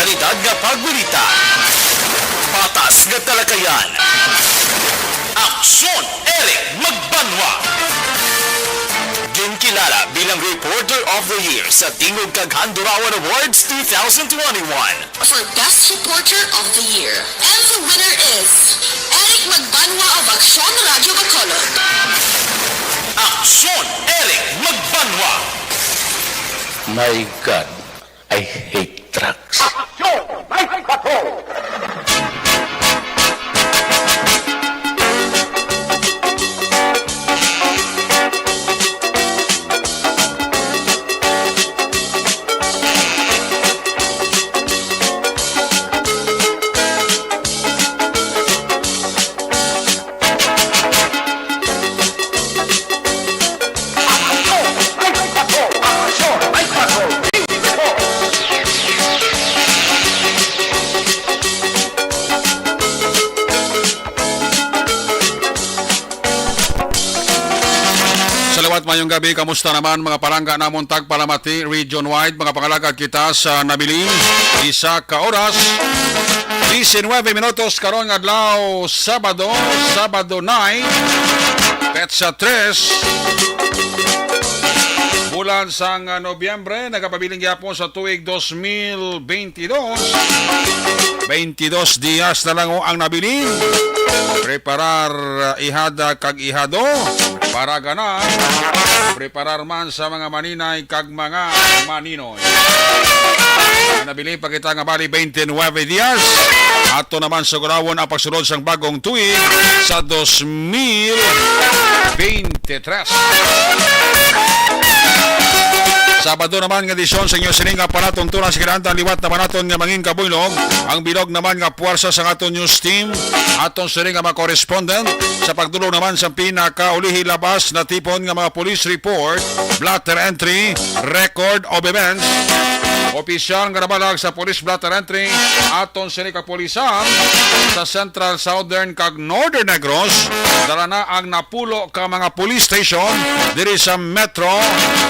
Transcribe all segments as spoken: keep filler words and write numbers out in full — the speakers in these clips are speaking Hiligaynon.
Kalidad nga pagbalita. Patas nga talakayan. Aksyon, Eric Magbanwa. Ginkilala bilang Reporter of the Year sa Tingog kag Handurawan Awards two thousand twenty-one. For Best Reporter of the Year. And the winner is Eric Magbanwa of Aksyon Radio Bacolod. Aksyon, Eric Magbanwa. My God, I hate drugs. Aksyon! Night Patrol! Sa liwat, mayong gabi. Kamusta naman, mga palangga namon tagpalamati, region-wide? Mga pangalagad kita sa nabilin, isa ka oras, diecinueve minutos karon nga adlaw, Sabado, Sabado night, petsa tres, bulan sang, ah, Nobyembre, nagapabiling gyapon sa tuig dos mil beintidos. Beintidos dias na lang, oh, ang nabilin. Preparar, ah, ihada kag ihado para gana preparar man sa mga maninay kag mga maninoy. Ang nabilin pa kita nga bali beintinuebe dias. Ato naman sugurawon ang pagsulod sang bagong tuig sa dos mil beintitres. Sabado naman nga edisyon sa inyo sini nga palatuntunan sa kinahanglan liwat naman naton nga mangin kabuylog. Ang bilog naman nga puwersa sa aton news team, aton sini nga mga correspondent sa pagdulong naman sa pinakaulihi labas na tipon nga mga police report, blotter entry, record of events. Opisyal nga nabalag sa police blotter entry, aton sini kapulisan sa Central, Southern kag Northern Negros, dala na ang napulo ka mga police station diri sa Metro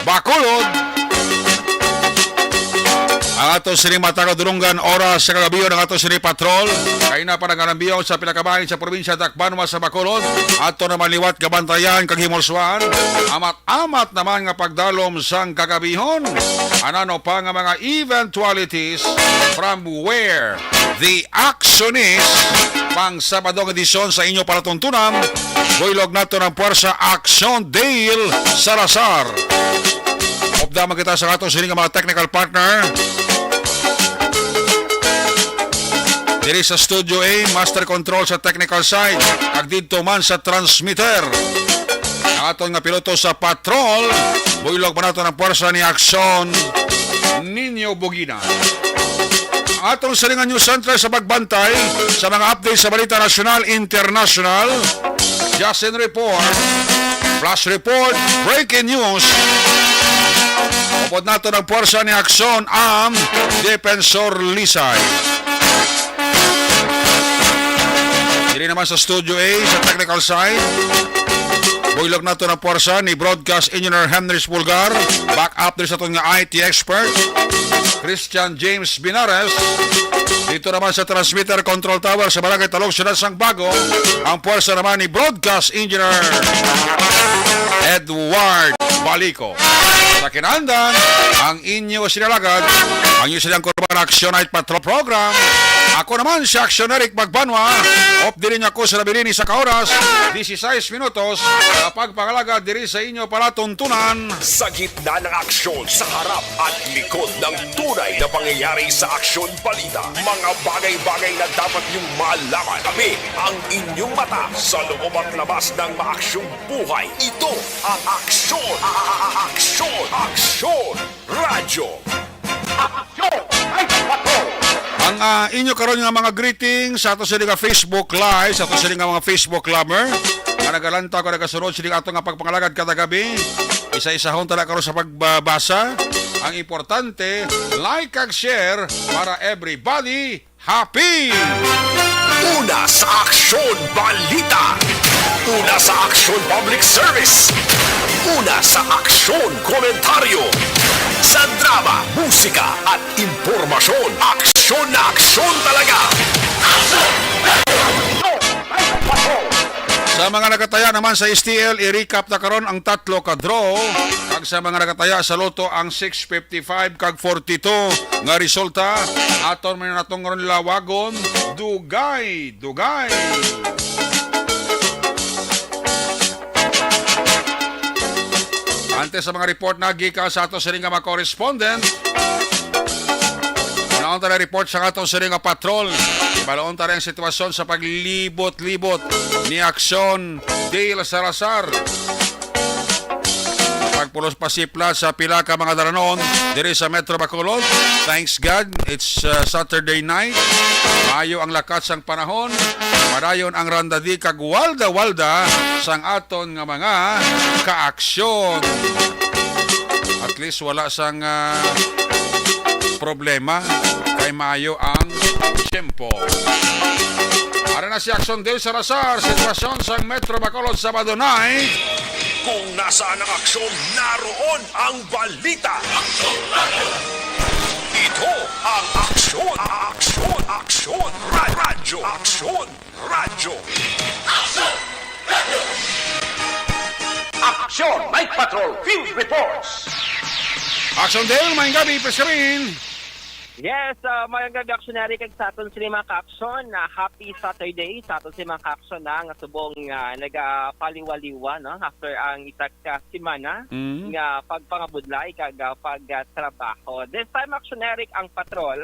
Bacolod. Ang ato sining matag dulungan oras sa kagabion ang ato sining patrol. Kay na pa nagalambiyon sa pinakabahin sa probinsya Dakbanwa sa Bacolod. Ato naman liwat gabantayan kag himulsuan. Amat-amat naman nga pagdalom sang kagabihon. Anano pa nga mga eventualities from where the action is. Pang Sabado nga edisyon sa inyo palatuntunan. Buylog nato ng puwersa Aksyon Dale Salazar. Upda man kita sa ato sini nga mga technical partner. Diri sa Studio A, master control sa technical side, kag didto man sa transmitter. Ang aton nga piloto sa patrol, buylog pa nato ang puwersa ni Aksyon Ninyo Bugina. Ang aton silingan news center sa pagbantay sa mga update sa balita nasyonal, internasyonal. Justin Report, Flash Report, Breaking News. Upod nato ng puwersa ni Aksyon ang Defensor Lisay. Diri naman sa Studio A, sa technical side, buylog nato ng puwersa ni Broadcast Engineer Henry Spulgar. Back up diri sa aton nga I T expert, Christian James Binares. Dito naman sa transmitter control tower sa Barangay Talog, Siyudad sang Bago, ang puwersa naman ni Broadcast Engineer Edward Balico. Sa kinandan, ang inyo sinalagad, ang inyo silang kurban Action Night Patrol Program. Ako naman si Action Eric Magbanwa. Update ninyo ako sa nabilin ni sa ka oras, dieciséis minutos, sa pagpangalagad diri sa inyo palatuntunan. Sa gitna ng aksyon, sa harap at likod ng tunay na pangyayari sa Aksyon Balita, mga bagay-bagay na dapat niyong malaman. Kami ang inyong mata sa loob at labas ng maaksyong buhay. Ito ang Aksyon, a-, a-, a-, Aksyon, Aksyon Radyo. Aksyon! Ay, patrol! Ang, ah, inyo karon nga mga greetings sa ato sini nga Facebook Live, sa ato sini nga mga Facebook lover, nga nagalantaw ka nagasunod sini ato nga pagpangalagad kada gabi. Isa-isahon ta na karon sa pagbasa. Ang importante, like kag share para everybody happy. Una sa Aksyon Balita. Una sa aksyon, public service. Una sa aksyon, komentaryo. Sa drama, musika, at impormasyon. Aksyon na aksyon talaga. Sa mga nagataya naman sa S T L, i-recap na karon ang tatlo ka draw. Kag sa mga nagataya sa Lotto, ang six fifty-five kag forty-two nga resulta, aton man natong ron lawagon. Dugay, dugay. Antes sa mga report na gikan sa ato sini nga mga correspondent, naon ta report sa ato sini nga patrol. Balaon ta ang sitwasyon sa paglibot-libot ni Aksyon Dale Salazar. Pagpulos pasipla sa pila ka mga daranon diri sa Metro Bacolod. Thanks God, it's, uh, Saturday night. Maayo ang lakat sang panahon. Madayon ang randadi kag walda-walda sang aton nga mga kaaksyon. At least wala sang, uh, problema kay maayo ang tiyempo. Ara na si Aksyon Dale Salazar, sitwasyon sang Metro Bacolod, Sabado night. Kung nasaan ang aksyon, naroon ang balita. Ito ang Aksyon, Aksyon, Aksyon, Ra-, Radyo, Aksyon, Radyo. Aksyon Night Patrol Field Reports. Aksyon Dale, maayong gabi, Pescarin. Yes, uh, maayong gabi, Aksyon Eric, kag sa aton sini mga kaaksyon, na happy Saturday sa aton sini mga kaaksyon na nga subong nga nagapaliwaliwa, no, after ang isa ka semana Mm. nga pagpangabudlay kag, uh, pagtrabaho. This time, Aksyon Eric, ang patrol,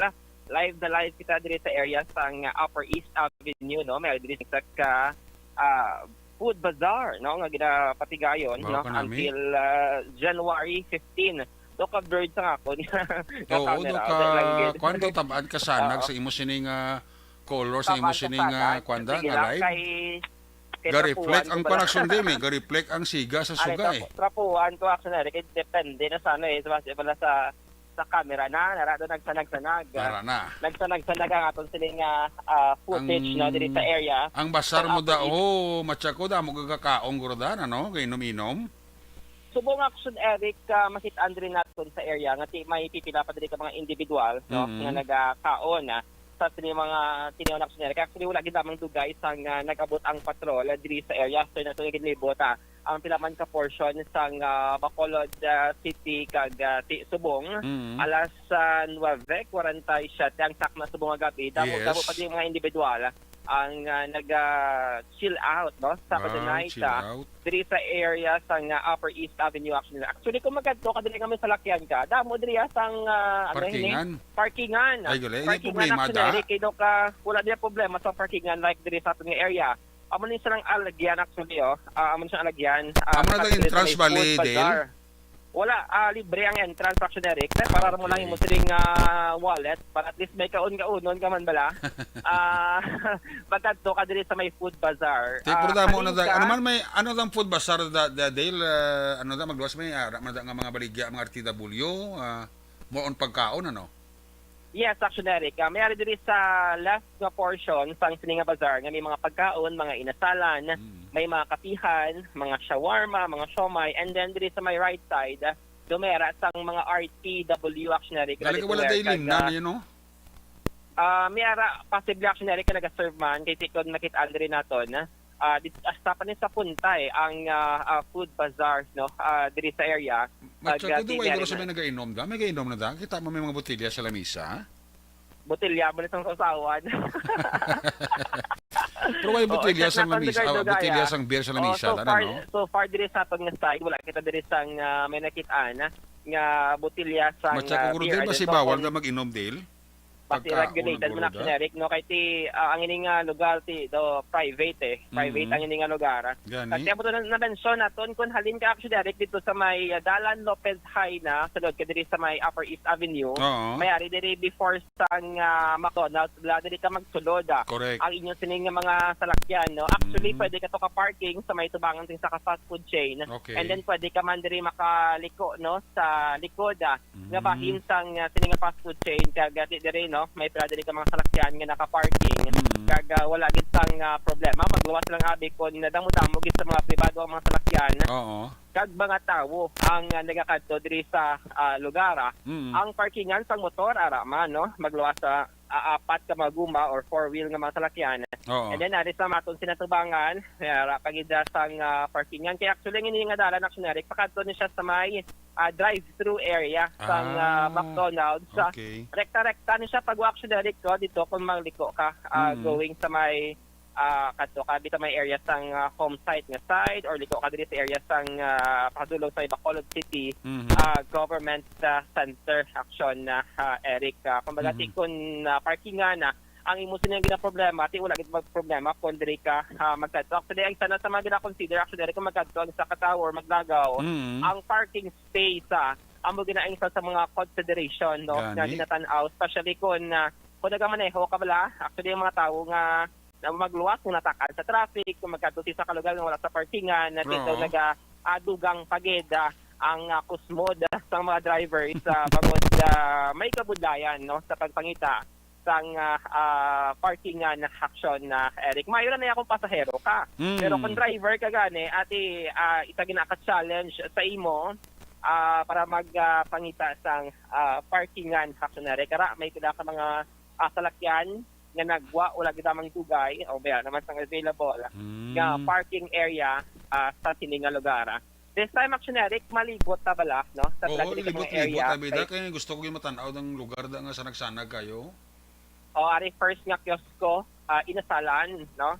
live na live kita diri sa area sang Upper East Avenue, no? May diri sa ka, ah, food bazaar, no, nga ginapatigayon, Mao no, pa nami. Until, ah, January fifteen. Do ka blurred sa akon nga Oo, camera, do ka, okay lang gid. Kwan do, tab-an ka sanag Oo. Sa imo sining, ah, color, sa imo Tab-an ka sining, ah, sanag. Kwan da, Sige nga lang, live. Kay, kay Ga-reflect trapuhan ang ko pala. Panagsundin, eh. Ga-reflect ang siga sa Ano, suga, eh. Trapu-, trapuhan ko, actually, kay depende na sa ano, eh, sa, sa, sa camera na, nara do nagsanag-sanag. Nara na. Nagsanag-sanag ang aton sining, ah, ah, footage, Ang, no, diri sa area. Ang basar Sa mo da, Upper East. Oh, matya ko, damo gagakaon guro da, ano, kay inom-inom. Subong nga, Action Eric, ah, makit-an diri naton sa area nga ti-, may pipila pa diri ka mga individual, no, Mm. nga nagakaon, ah, sa sini mga tinion, Action Eric. Actually, wala gid lamang dugay sang, ah, nag-abot ang patrol, ah, diri sa area. So, nato ginlibot, ah, ang pila man ka portion sang, ah, Bacolod, ah, City kag, ah, ti-, Subong. Mm. Alas, ah, nuwebe kwarenta y siyete ang takna subong nga gabi. Damo, Yes. damo pa din mga individual ang, ah, nag, ah, chill out, no, Sabado Ah, night, chill ah, out. Diri sa area sang, ah, Upper East Avenue, actually. Actually, kung magadto ka diri nga may salakyan ka, damo diri, ah, sang, ah, ano ini? Parkingan. Parkingan. Ay, gali. Ay, Parkingan, problema actually, da. Eric, kay do ka, wala din problema sa parkingan like diri sa aton nga area. Amo ni silang alagyan, actually, oh. Ah, amo ni silang alagyan. Ah, Amo na ang actually, entrance may bali, food Dale? Bazaar. Wala, ah, libre ang entrance, actually, Eric. Para mo lang Okay. imo siling, ah, wallet, para at least may kaon-kaunon ka man bala. Ah, magkadto ka diri sa may food bazaar. Te, Ah, pero damo na halin da-, ka ano man may, ano dang food bazaar da, da, Dale, ah, ano da, magluwas may, ah, ara man da nga mga baligya, mga R T W, ah, more on pagkaon, ano? Yes, actually, Eric. Ah, may ari diri sa left nga portion sang sini nga bazaar nga may mga pagkaon, mga inasalan, Mm. may mga kapihan, mga shawarma, mga siomai, and then diri sa may right side, ah, dumera sang mga R T W, actually, Eric. Dali ka wala Where dahil kag, limna ah, na yun, no? Ah, may ara, possibly, actually, Eric, ka nag-serve man, kay tikon makit-an diri naton, ah, ah, di, hasta pa ni sa Puntay ang, ah, ah, food bazaar, no, ah, diri sa area. Matsa Pag, ah, ko, duway tingali guro sa na. May nagainom da? May gainom na da? Kita mo may mga botelya sa lamisa? Botelya mo na sang sausawan. Pero may Oo, botelya check sa natin, lamisa, ah, lugar-lugar, botelya ah. Sang beer sa Oo, lamisa, so tana, far, no? So far, diri sa aton nga side, wala kita diri sang, ah, may nakit-an, ah, nga botelya sang, Matsa ko, ah, guro, beer, Dale, ba ano si to, bawal kung na mag-inom, Dale? Pati Pagkaon, regulated man guro, actually, da? Eric, no? Kay ti, ah, ang ini nga lugar, ti, do, private, eh. Private Mm. ang ini nga lugar. Gani. Kasi amo to na, na-mention naton, kung halin ka, actually, Eric, dito sa may, ah, Dalan Lopez High na, sulod ka diri sa may Upper East Avenue, Oo. may ari diri before sang, ah, McDonald's, wala diri ka magsulod, ah. Correct. Ang inyo sining nga mga salakyan, no? Actually, Mm. pwede ka to ka-parking sa may tubangan sing sa ka fast food chain. Okay. And then, pwede ka man diri makaliko, no, sa likod, ah, nga Mm. bahin sang, ah, sini nga fast food chain, kag, ah, di diri, no? May pila diri ka mga salakyan nga naka-parking. Mm. Kag, ah, wala gid sang, ah, problema. Magluwas lang abi kung nadamo-damo gid sa mga pribado ang mga salakyan. Oo. Kag mga tawo ang, ah, nagakadto diri sa, ah, lugar, ah. Mm. Ang parkingan sang motor, ara man, no? Magluwas sa, ah, apat ka mga guma or four wheel nga mga salakyan. Oo. And then, ari sa maton sinatubangan, may ara pa gid sang, ah, parkingan. Kaya actually, ang ini nga dalan, actually, Eric, pakadto ni siya sa may, ah, drive-through area sang, ah, Ah, McDonald's. Sa okay. Rekta-rekta ni siya pag-walk, actually, Eric, no? Dito kung magliko ka, ah, Mm. going sa may, ah, kadto ka dito may area sang, ah, home site nga side or liko ka diri sa area sang, ah, padulong sa Bacolod City, Mhm. ah, government, ah, center action na, ah, Eric. Ah, kumbaga, Mhm. ti kun, ah, parkingan na ang imo sining ginaproblema, ti wala gid magproblema kung diri ka, ah, magkadto. Actually, ang sana sa mga gina-consider, actually, diri kung magkadto ang sa Katawa or Maglagaw, Mhm. ang parking space, ah, amo gina ang isa sa mga consideration, no, nga Gani. ginatan-aw, especially kung, ah, kung nagamaneho ka bala. Actually, ang mga tawo nga na magluwas kung natakan sa traffic, kung magkadto sa lugar nga wala sa parkingan, na Oo. dito naga, ah, dugang pa gid, ah, ang, ah, kusmod, ah, sa mga drivers, ah, bangod, ah, may kabudlayan, no, sa pagpangita sang, ah, ah, parkingan action na, Eric. Maayo na niya kung pasahero ka. Mm. Pero kung driver ka gani, ati, ah, isa gina ka challenge sa imo, ah, para mag, ah, pangita sang, ah, parkingan action, Eric. Kara, may pila ka mga, ah, salakyan nga nagwa, wala gid lamang dugay, o baya naman sang available Mm. nga parking area, ah, sa sini nga lugar, ah. This time, actually, Eric, malibot ta bala, no? Sa Oo, pila diri ka mga libot-libot, area. Abi da, Kay kay gusto ko yung matan-aw ng lugar da nga sanag-sanag kayo. O, ari first nga kiosko, ah, Inasalan, no?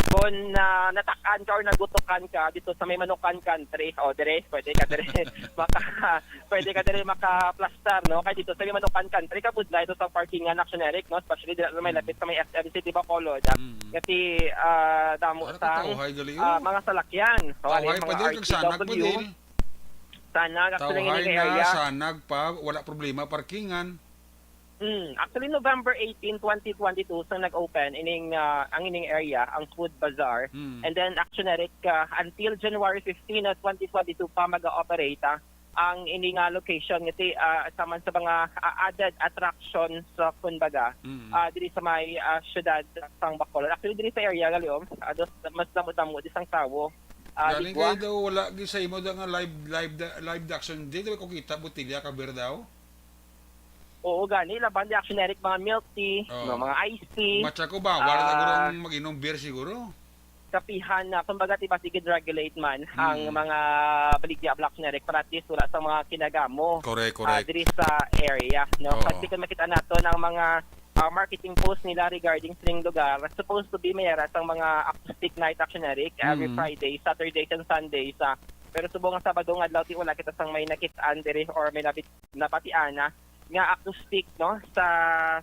Kung, ah, natakan ka or nagutukan ka dito sa may Manukan Country, o, dire, pwede ka dire maka, pwede ka dire makaplastar, no? Kay dito sa may Manukan Country, kabudlay ito sa parkingan, actually, Eric, no? Especially dito sa may Mm. lapit sa may S M City Bacolod, ah. Mm. Kasi, ah, damo Para sang, katawhay gali, ah, oh. mga salakyan. O, ari Tawhay mga pa din, kag sanag pa R T W. din. Sanag, actually, Tawhay ining na, area. sanag pa, wala problema, parkingan. Mm, actually, November eighteen, twenty twenty-two, sa nag-open ining, ah, ang ining area, ang Food Bazaar. Mm. And then, actually, Eric, ah, until January fifteen, ah, twenty twenty-two pa mag-ooperate, ah, ang ining, ah, location ngiti, ah, sama sa mga, ah, added attractions, ah, kumbaga, Mm. ah, diri sa may, ah, syudad sang Bacolod. Actually, diri sa area, gali, oh, ah, dos, mas damo-damo di sang tawo. Ah, Galing digwa. kayo daw, wala gyud sa imo da nga live, live, live action. Di daw ko kita, botilya ka beer daw? Oo, gani. Laban di action, Eric, mga milk tea, Oo. no, mga iced tea. Matcha ko ba? Wala na Ah. guro ang mag-inom beer siguro. Kapihan na, kumbaga, ti, basi gid regulate man ang Mm. mga baligya, Black Generic, para at least wala sa mga kinagamo, Correct, ah, correct. diri sa area, no? Oo. Kasi kung makita nato ang mga, ah, marketing post nila regarding sa ning lugar, supposed to be may ara sang mga acoustic night, action, Eric, every Mm. Friday, Saturdays, and Sundays, ah. Pero subong nga Sabado nga adlaw, ti wala kita sang may nakit-an diri or may nabit-, nabatian na nga acoustic, no, sa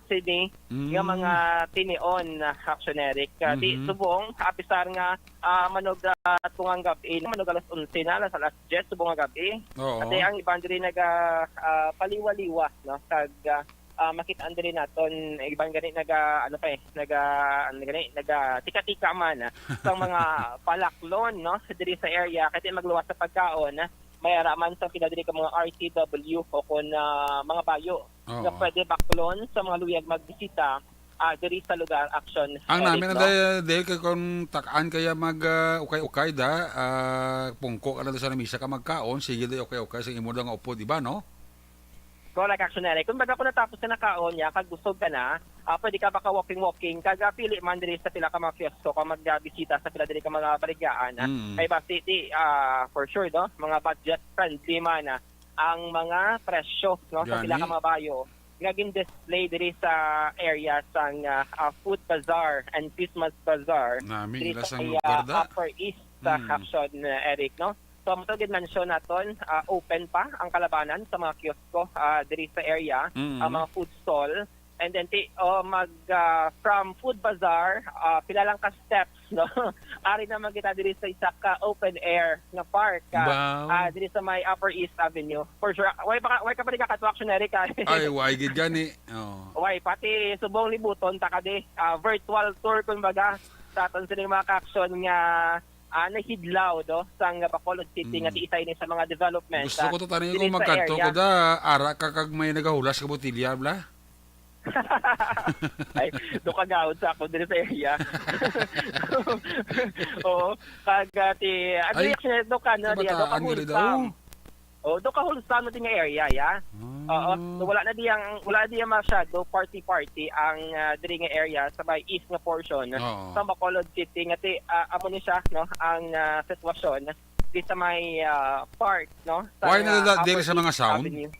sini nga Mm. mga tinion, ah, action, Eric. Ah, di Mhm. subong, apisar nga, ah, manog, ah, tungang gab-i, manog alas onse na, alas, alas diyes subong nga gab-i. Oo. Ate, ang iban diri naga, ah, paliwa-liwa, no, kag, ah, ah, makit-an diri naton, iban gani naga, ano pa eh, naga, ano gani, naga tika-tika man, ah, sa mga palaklon, no, diri sa area, kasi magluwas sa pagkaon, ah, may ara man sa pila diri ka mga R T W o kon, ah, mga bayo Oo. nga pwede baklon sa mga luyag magbisita, ah, diri sa lugar, action, Ang Eric, namin no? na dahil, dahil kay kung takaan kaya mag, ah, ukay-ukay da, ah, pungko ka na sa lamisa ka magkaon, sige da ukay-ukay sa imo da nga upod, di ba, no? Correct, action, Eric. Kung baga kung natapos ka na kaon, ya, kag busog ka na, ah, pwede ka maka-walking-walking, kag, ah, pili man diri sa pila ka mga kiosko, kung magbisita sa pila diri ka mga baligyaan, ah. Mm. Kay basi, di, ah, for sure, no? Mga budget friendly man, ah, ang mga presyo, no, sa pila Gani. ka mga bayo nga gin-display diri sa area sang, ah, ah, Food Bazaar and Christmas Bazaar Nami, diri ila sa sang may, ah, lugar da. Upper East sa Mm. action, ah, Eric, no? So, amo to gid mention naton, ah, open pa ang kalabanan sa mga kiosko, ah, diri sa area, Mm. ang mga food stall. And then, ti-, oh, mag, ah, from Food Bazaar, ah, pila lang ka steps, no? Ari naman kita diri sa isa ka open air nga park, ah, Wow. ah, diri sa may Upper East Avenue. For sure, way pa ka, way ka pa di ka action, Eric, ah. Ay, way gid gani. Oh. Way, pati subong libuton ta ka di. Ah, virtual tour, kumbaga, sa aton sining mga ka-action nga, ah, nahidlaw, no, sang Bacolod City nga Mm. ti isa ini sa mga development, Gusto ah, ko to, tanong diri ko, sa magkadto area. ko da, ara ka kag may nagahulas ka botilya, bla? Ay, do kagawad sa ako diri sa area. Oo, kag, ah, ti, ah, Ay, diri actually, do ka, no, sa di, ah, do ka Bataan gali wholesome. Daw. Oh, do ka wholesome na di nga area, ya. Ah. Oo. So, wala na di ang, wala na di ang masyado party-party ang, ah, diri nga area sa may east nga portion Oo. sa Bacolod City nga ti, ah, amo ni siya, no, ang, ah, sitwasyon di sa may, ah, park, no, sa, Why na ah, da-, dili Upper sa mga East sound? Avenue.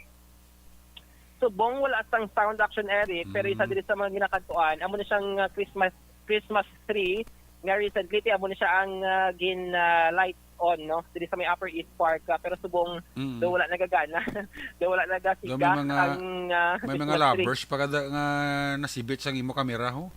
Subong wala sang sound, Action Eric, pero isa Mm. diri sa mga ginakadtuan, amo na siyang, ah, Christmas, Christmas tree nga recently, ti amo na siya ang, ah, gin, ah, light on, no, diri sa may Upper East Park, ah, pero subong Mm. do wala nagagana, do wala Do may nagasiga mga, ang, ah, may mga Christmas tree. Lovers pa kada nga nasibit sang imo kamera, ho?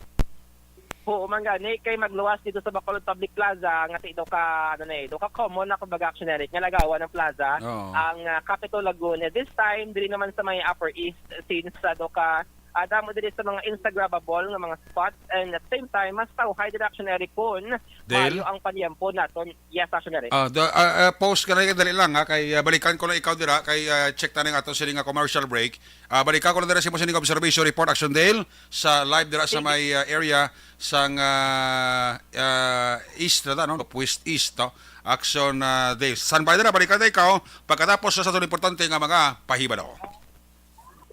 Oo, man gani, kay magluwas dito sa Bacolod Public Plaza, nga ti do ka, ano na eh, do ka common na, kumbaga, Action Eric, nga lagawan ng plaza, Oo. ang, ah, Capitol Laguna. This time, diri naman sa may Upper East, since, ah, do ka, ah, damo diri sa mga Instagrammable nga mga spots, and at same time, mas tawhay diri, Action Eric, kun Dale? maayo ang panyempo naton. Yes, Action Eric. Ah, do, ah, ah, pause ka na, dali lang, ha, kay, ah, balikan ko lang ikaw dira, kay, ah, check ta ning ato sini nga commercial break. Ah, balikan ko lang dira sa imo sining observation report, Action Dale, sa live dira sa Sige. may, ah, area sang, ah, ah, east na ta, no? West East, no? Action, ah, Dale. Standby dira, balikan ta ikaw pagkatapos sa aton importante nga mga pahibalo.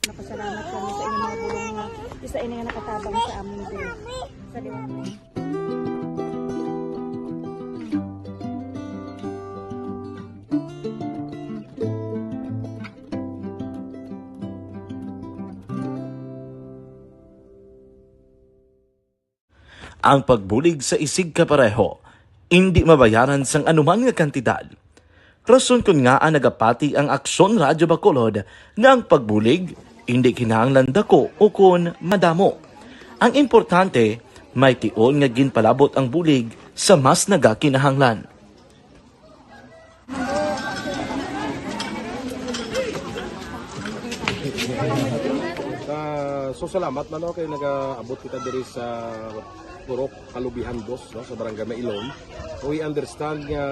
Napasalamat kami sa inyong mga bulong nga isa ini nga nakatabang sa amon diri. Sa liwat. Ang pagbulig sa isigkapareho indi mabayaran sang anuman nga kantidad. Rason kon ngaa nagapati ang Aksyon Radyo Bacolod nga ang pagbulig indi kinahanglan dako ukon madamo. Ang importante, may tion nga ginpalabot ang bulig sa mas nagakinahanglan. Ah, so, salamat man, no, kay nagaabot kita diri sa Purok Kalubihan Dos, no, sa Barangay Mailom. We understand nga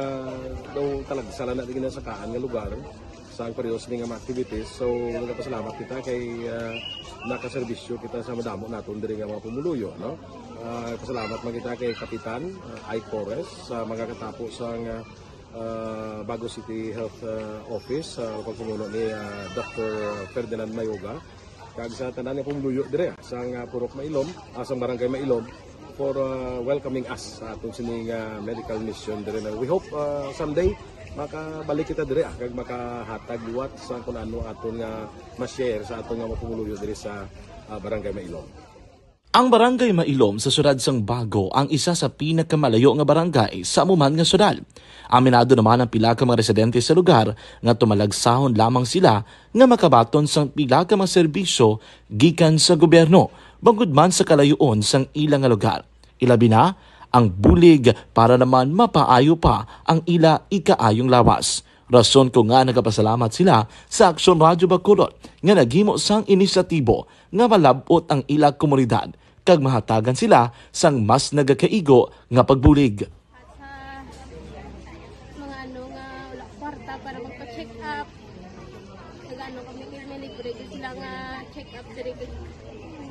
daw talagsa lang na din sa kaan nga lugar sa ang periodo sini nga mga activities. So, nagapasalamat kita kay, ah, nakaserbisyo kita sa madamo naton diri nga mga pumuluyo, no? Ah, pasalamat man kita kay Kapitan, ah, Ike Torres sa mga katapo sa nga, ah, Bago City Health, ah, Office, ah, pagpamuno ni, ah, Doctor Ferdinand Mayoga, kag sa tanan nga pumuluyo dire, ah, sa nga Purok Mailom, ah, sa Barangay Mailom, for, ah, welcoming us sa aton sini nga medical mission dire. Na we hope, ah, someday makabalik kita dire, ah, kag makahatag liwat sa kung ano aton nga ma-share sa aton nga mga pumuluyo dire sa, ah, Barangay Mailom. Ang Barangay Mailom sa siyudad sang Bago ang isa sa pinakamalayo nga barangay sa amo man nga siyudad. Aminado naman ang pila ka mga residente sa lugar nga tumalagsahon lamang sila nga makabaton sang pila ka mga serbisyo gikan sa gobyerno, bangod man sa kalayoon sang ila nga lugar. Ilabi na ang bulig para naman mapaayo pa ang ila ikaayong lawas. Rason ko nga nagapasalamat sila sa Aksyon Radyo Bacolod nga naghimo sang inisyatibo nga malab-ot ang ila komunidad kag mahatagan sila sang mas nagakaigo nga pagbulig. Sa mga ano nga wala kwarta para magpa-check up, nag-ano kami, may libre gyud sila nga check up diri, kag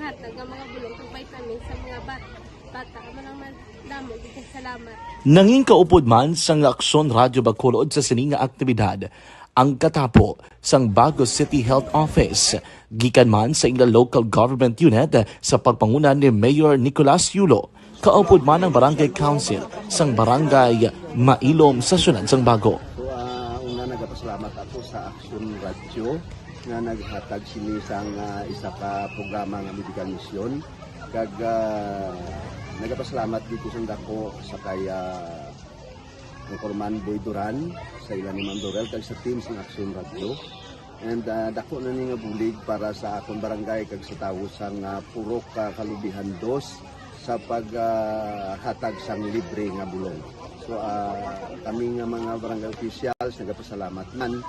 hatag nga mga bulong kag vitamins sa mga bat-, bata. Amo lang man, damo gyud kay salamat. Nangin kaupod man sang Aksyon Radyo Bacolod sa sini nga aktibidad ang katapo sang Bago City Health Office, gikan man sa ila local government unit sa pagpanguna ni Mayor Nicolas Yulo, kaupod man ang Barangay Council sang Barangay Mailom sa siyudad sang Bago. So, ah, una, nagapasalamat ako sa Aksyon Radyo nga naghatag sini sang, ah, isa ka programa nga medical mission. Kag, ah, nagapasalamat dito sang dako sa kay, ah, Anchorman Boy Duran, sa ila ni Ma'am Dorel, kag sa team sang Aksyon Radyo. And, ah, dako na ni nga bulig para sa akon barangay kag sa tawo sang, ah, Purok, ah, Kalubihan Dos sa pag, ah, hatag sang libre nga bulong. So, ah, kami nga mga barangay officials, nagapasalamat man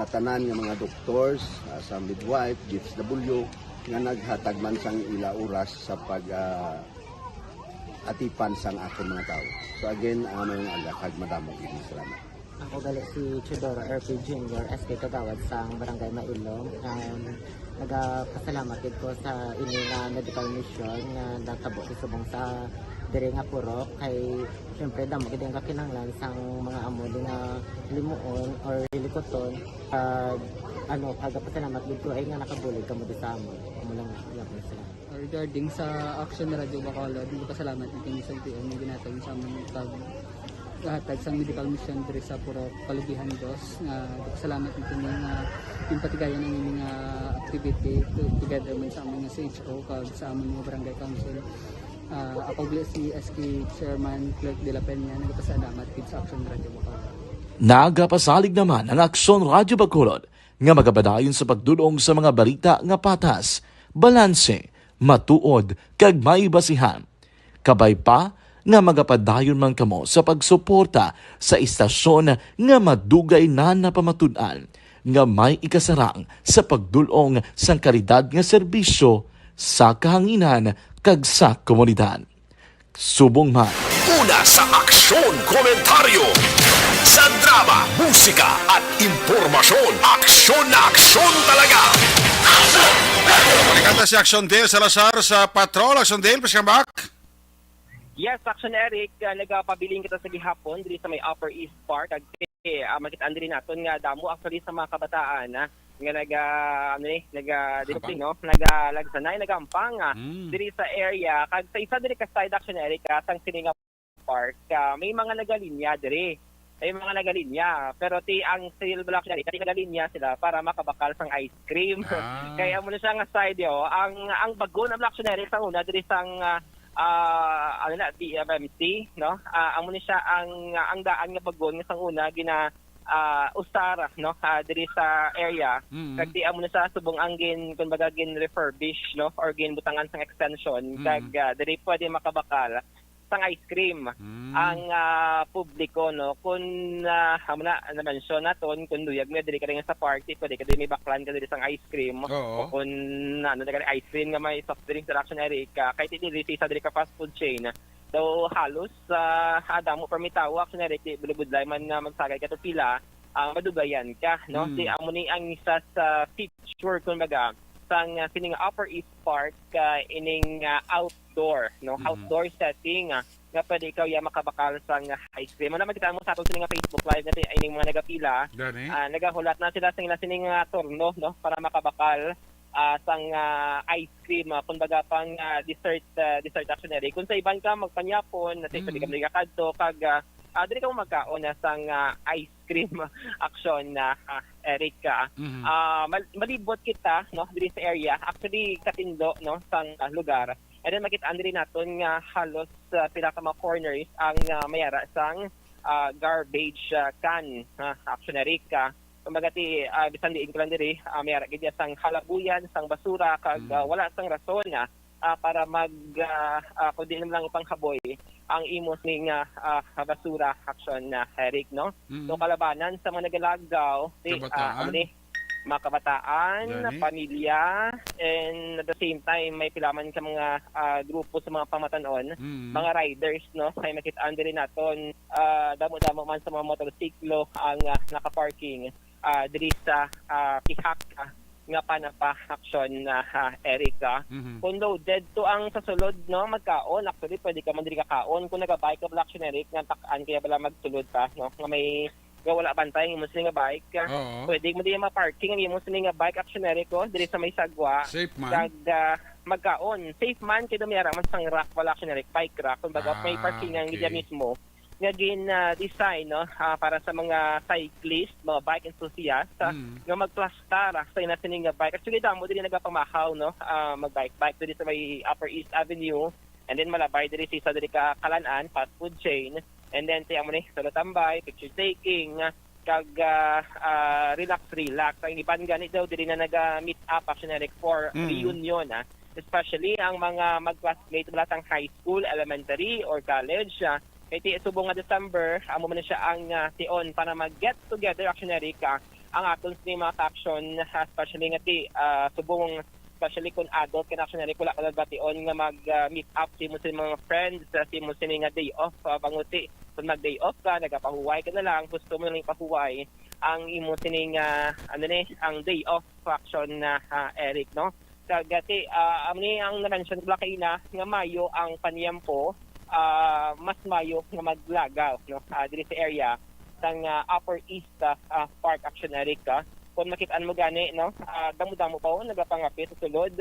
sa tanan nga mga doctors, ah, sa midwife, D H W, nga naghatag man sang ila oras sa pag, ah, atipan sang akon mga tawo. So again, ah, maayong aga kag madamo gid nga salamat. Ako gali si Teodoro R P Junior, S K Kagawad sang Barangay Mailom. Um, nagapasalamat gid ko sa ini nga medical mission nga natabo sa subong sa diri nga purok. Kay, syempre, damo gid ang kakinahanglan sang mga amo di nga limuon or hilikoton. Kag, ano, pagapasalamat gid ko ay nga nakabulig kamo di sa amon. Amo lang, salamat. Regarding sa Action Radyo Bacolod, nagpasalamat ang kini sa L T O nga ginatag sa amon pag hatag sang medical mission diri sa Purok Kalugihan Dos, nga nagpasalamat ang kini nga ginpatigayon ang ini nga activity to-, together man sa amon nga C H O kag sa amon nga barangay council. Ah, ako gali si S K Chairman Clerk de la Peña, nagpasalamat gid sa Action Radyo Bacolod. Nagapasalig naman ang Aksyon Radyo Bacolod nga magapadayon sa pagdul-ong sa mga balita nga patas, balanse, matuod, kag may basihan. Kabay pa nga magapadayon man kamo sa pagsuporta sa istasyon nga madugay na napamatud-an nga may ikasarang sa pagdul-ong sang kalidad nga serbisyo sa kahanginan kag sa komunidad. Subong man. Una sa aksyon, komentaryo. Sa drama, musika, at impormasyon, aksyon na aksyon talaga. Aksyon! Malikata si Action Dale Salazar sa Patrol. Action Dale, please come back. Yes, Action Eric, ah, nagapabilin kita sa gihapon diri sa may Upper East Park. Kag, eh, ah, makit-an diri naton nga damo actually sa mga kabataan, ah, nga naga, ano ni, naga, dito, Habang? no, nagalagsanay, nagampang, ah, Mm. diri sa area. Kag sa isa diri ka side, Action Eric, ah, sang sini nga park, ah, may mga nagalinya diri. May mga nagalinya. Pero ti ang sale block diri, ti nagalinya sila para makabakal sang ice cream. Ah. Kaya amo na siya nga side, yo. Ang, ang bagon, ang Action Eric, sang una diri sang, ah, ah, ano na, D M M C, no? Ah, amo ni siya ang, ang daan nga bagon nga sang una gina, ah, usar, no? Ah, diri sa area. Mm. Kag ti amo ni siya subong ang gin, kumbaga, gin refurbish, no? Or ginbutangan sang extension. Mm. Kag, ah, diri pwede makabakal sang ice cream Mm. ang, ah, publiko, no? Kun, ah, amo na, na-mention naton, kun luyag mo diri ka rin sa party, pwede ka diri may baklan ka diri sang ice cream. Oo. O kun, ano, diri ka rin ice cream nga may soft drinks, Action Eric, ah, kay ti diri sa isa diri ka fast food chain. Daw halos, ah, ah, damo pa may tawo, Action Eric, di bulubudlay man nga magsagay ka to pila, ah, madugayan ka, no? Mm. Ti amo ni ang isa sa feature, kumbaga, sang, ah, sining Upper East Park, ah, ining, ah, outdoor, no? Mm. Outdoor setting, ah, nga pwede ikaw ya makabakal sang ice cream. Ano, makita mo sa aton sini nga Facebook Live nga ti-, ining mga nagapila, Gani? ah, nagahulat na sila sa ila sining, ah, turno, no? Para makabakal, ah, sang, ah, ice cream, ah, kumbaga pang, ah, dessert, ah, dessert, Action Eric. Kung sa iban ka magpanyapon, na Mm. pwede ka diri ka kadto, kag, ah, ah, diri ka mo magkaon na sang, ah, ice cream, Action, ah, ah, Eric, ah. Mhm. Ah, mal-, malibot kita, no, diri sa area. Actually, katindo, no, sang, ah, lugar. And then makit-an diri naton nga halos, ah, pila ka mga corners ang, ah, mayara sang, ah, garbage, ah, can, ah, Action Eric, ah. Kumbaga ti, ah, bisan diin ka lang diri, ah, mayara gid ya sang halabuyan, sang basura, kag, Mm. ah, wala sang rason, ah, ah, para mag, ah, ah, kundi naman lang ipanghaboy ang imo sini nga, ah, basura, Action, ah, Eric, no? Mm. So, kalabanan sa mga nagalagaw, ti, ah, Kabataan. amo ni, mga kabataan, Gani. pamilya, and at the same time, may pila man ka mga, ah, grupo sa mga pamatan-on, Mm. mga riders, no? May makit-an diri naton, ah, damo-damo man sa mga motorsiklo ang, ah, nakaparking, ah, diri sa, ah, pihak, ah, nga panapa, Action, ah, ha, Eric, ah. Mhm. Kung loaded to ang sa sulod, no, magkaon, actually, pwede ka man diri kakaon. Kung naga-bike ka pala, Action Eric, nga tak-an kaya pala magsulod pa, no? Nga may, nga wala bantay ang imo sini nga bike, ah. Oo. Pwede mo din ma-parking ang imo sini nga bike, Action Eric, oh, diri sa may sagwa. Safe man. Kag, ah, magkaon. Safe man, kay dumiara man sang rack pala, Action Eric, bike rack. Kumbaga, may Ah, parkingan okay. gid mismo nga gin, ah, design, no, ah, para sa mga cyclist, mga bike enthusiast, ah, Mm. nga magplastar, ah, sa ina sining nga bike. Actually, damo diri nagapamahaw, no, ah, mag-bike-bike diri sa may Upper East Avenue, and then malabay diri sa isa diri ka kalan-an, fast food chain, and then ti amo ni, solo tambay, picture taking, ah, kag, ah, ah, relax, relax. Ang iban gani daw diri na naga-meet up, Action Eric, for Mm. reunion, ah. Especially ang mga mag-classmate mula sang high school, elementary, or college, ah. Kay ti subong nga December, amo man siya ang, ah, tion para mag-get together, Action Eric, ah, ang aton sini mga faction, ah, especially nga ti, ah, subong especially kung adult ka na, Action Eric, wala ka na bation nga mag, ah, meet up sa imo sa mga friends, ah, sa imo sini nga day off, ah, panguti. Kung mag-day off ka, nagapahuway ka na lang, gusto mo na lang ipahuway ang imo sining, ah, ano ni, ang day off, Action, ah, ah, Eric, no? Kag, ah, ti, ah, amo ni ang na-mention ko lang kaina nga maayo ang paniyempo, ah, mas maayo nga maglagaw, no? Ah, diri sa area sang, ah, Upper East, ah, ah, Park, Action Eric, ah. Kung makit-an mo gani, no, ah, damo-damo pa, oh, nagapangapit sa sulod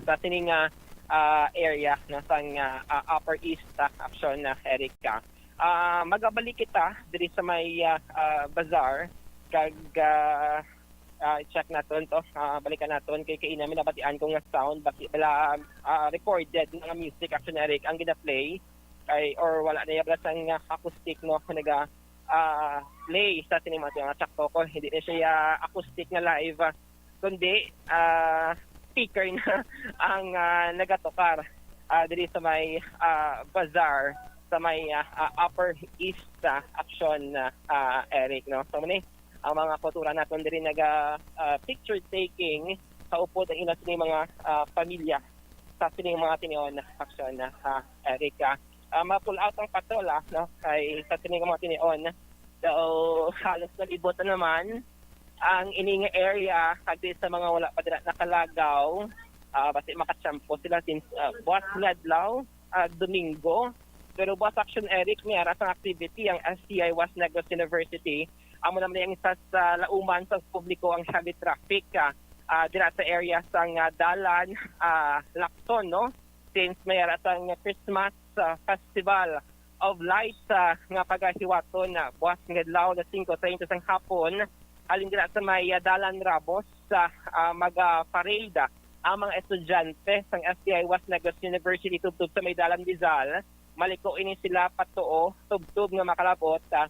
sa sining, ah, ah, area, no, sang, ah, ah, Upper East, ah, Action, ah, Eric, ah. Ah, magabalik kita diri sa may, ah, ah, bazaar, kag, ah, ah, i-check naton to. Ah, balikan naton kay kaina may nabatian ko nga sound, basi bala, ah, recorded nga music, Action Eric, ang gina-play, ay, or wala na iya bala sang, ah, acoustic, no, nga naga, ah, play sa sining mga, mga Chaktokoy. Hindi na siya acoustic nga live, ah, kundi, ah, speaker na ang, ah, nagatukar, ah, diri sa may, ah, bazaar, sa may, ah, ah, Upper East, ah, Action, ah, ah, Eric, no? So, mani, ang mga kultura naton diri naga, ah, picture taking sa upod ang ila sini mga, ah, pamilya sa sining mga tinion, Action, ah, Eric, ah. Ah, ma-pull out ang patrol, ah, no? Kay sa sining mga tinion, so, halos nalibot na naman ang ini nga area, kag sa mga wala pa dira nakalagaw, ah, basi makatsampo sila since, ah, buwas nga adlaw, ah, Domingo. Pero buwas, Action Eric, may ara sang activity ang S T I West Negros University. Amo naman ang isa sa lauman sa publiko ang heavy traffic, ah, ah, dira sa area sang, ah, dalan, ah, Lacson, no? Since may ara sang Christmas, ah, Festival of Lights, ah, nga pagahiwaton na buwas nga adlaw na singko treinta sang hapon, halin dira sa may, ah, Dalan Ramos, ah, ah, maga-parade, ah, ang mga estudyante sang S T I West Negros University tubtob sa may Dalan Rizal. Maliko ini sila patuo tubtob nga makalabot, ah,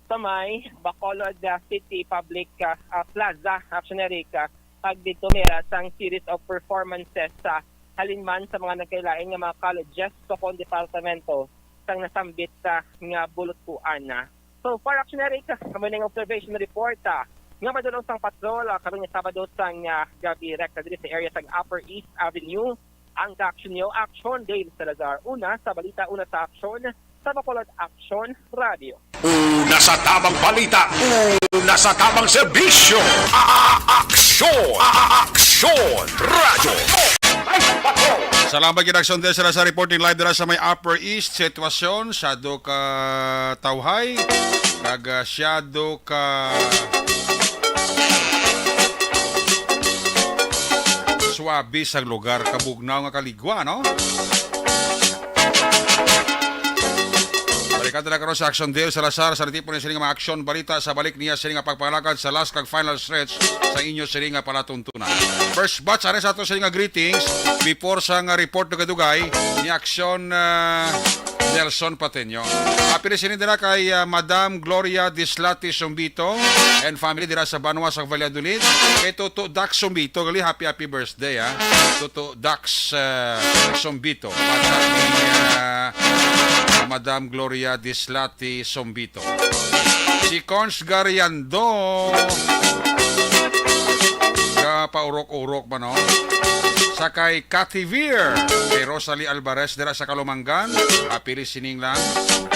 sa may Bacolod, ah, City Public, ah, ah, Plaza, Action Eric, ah, kag didto may ara sang series of performances sa halin man sa mga nagkailain nga mga colleges, sukon departamento sang nasambit, ah, nga bulutkuan na. So far, Action Eric, kami ning observation report, ah, nga madulong sang patrol, ah, karon nga Sabado sang, ah, gabi, rekta diri sa area sang Upper East Avenue. Ang ka-action niyo, Action Dave Salazar. Una sa balita, una sa aksyon, sa Bacolod Action Radio. Una sa tabang balita, una sa tabang serbisyo. A-, a-, aksyon, a-, a-, aksyon, radyo. Salamat gid, Action Dave Salazar, reporting live dira sa may Upper East. Sitwasyon, shadow ka tawhay, kag, ah, shadow ka swabe sang lugar, kabugnaw nga kaligwa, no? Balikan ta na karon sa Action Dale Salazar sa natipon ni sining mga aksyon balita sa balik niya sining nga pagpangalagad sa last kag final stretch sa inyo sining nga palatuntunan. First batch, ari sa ato sining nga greetings before sa nga report dugay-dugay ni Aksyon, ah, Nelson Pateño. Happy listening dira kay, ah, Madam Gloria Dislati Sumbito and family dira sa Banwa sa Valladolid. Kay Toto Dax Sumbito, gali, happy, happy birthday, ah. Toto Dax, ah, Sumbito. Para ni, ah, Madam Gloria Dislati Sumbito. Si Cons Gariando. Kapaurok-urok ba, no? Sa kay Cathy Veer, kay Rosalie Alvarez dira sa Kalumanggan, happy listening lang.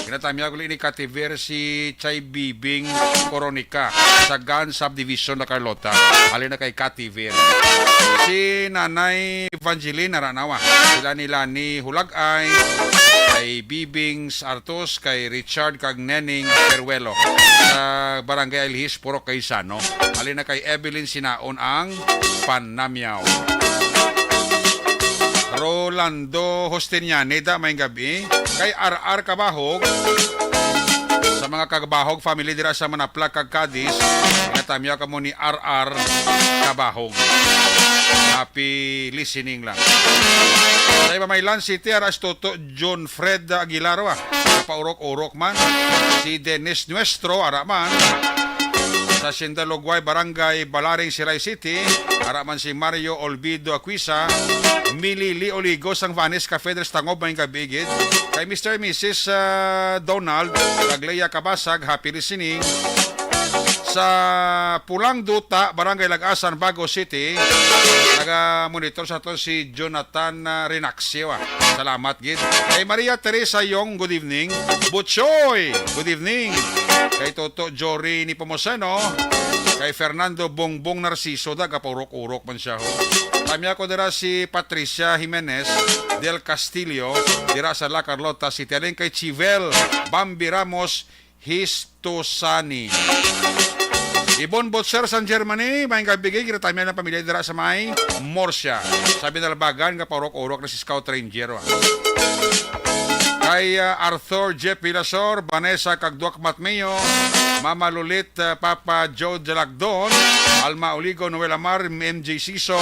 Ginatamya ko ni Cathy Veer si Chay Bibing Coronica sa Gan Subdivision, La Carlota. Halin na kay Cathy Veer. Si Nanay Evangeline Aranawa, sila ni Lani Hulagay, kay Bibing Artos, kay Richard kag Neneng Peruelo sa Barangay Ilhis, Purok Gaisano. Halin na kay Evelyn Sinaon ang panamyaw. Rolando Justinianeda, may gabi. Kay R R Kabahog, sa mga Kabahog family dira sa Manaplag kag Cadiz, natamyaw kamo ni R R Kabahog. Happy listening lang. Sa Ibamaylan City, ara si Toto John Fred Aguilar, ah, paurok-urok man. Si Dennis Nuestro, ara man. Sa Sindalugway, Barangay Balaring, Silay City, ara man si Mario Olvido Aquisa, Milili Oligo, sang Vanes Cafe, Dres Tangob, may gabi gid. Kay Mister Missus, ah, Donald, kag Lea Kabasag, happy listening. sa Pulang Duta, Barangay Lagasan, Bago City. Naga-monitor sa to si Jonathan, ah, Renacio, ah. Salamat gid. Kay Maria Teresa Yong, good evening. Butchoy, good evening. Kay Toto Jory Nepomuceno, kay Fernando Bongbong Narciso, da, gapaurok-urok man siya, ho. Tami ako dira si Patricia Jimenez del Castillo, dira sa La Carlota City. Alin kay Chivel Bambi Ramos Histosani. Ibon Butcher San Germany, may gabigay, ginatamyan ng pamilya dira sa may Murcia. Sa Binalbagan, gapaurok-urok na si Scout Ranger, ah. Kay, ah, Arthur Jeff Vilasor, Vanessa Kagduak Matmeo, Mama Lulit, ah, Papa Joe Jalagdon, Alma Oligo, Noel Amar, M J Sison,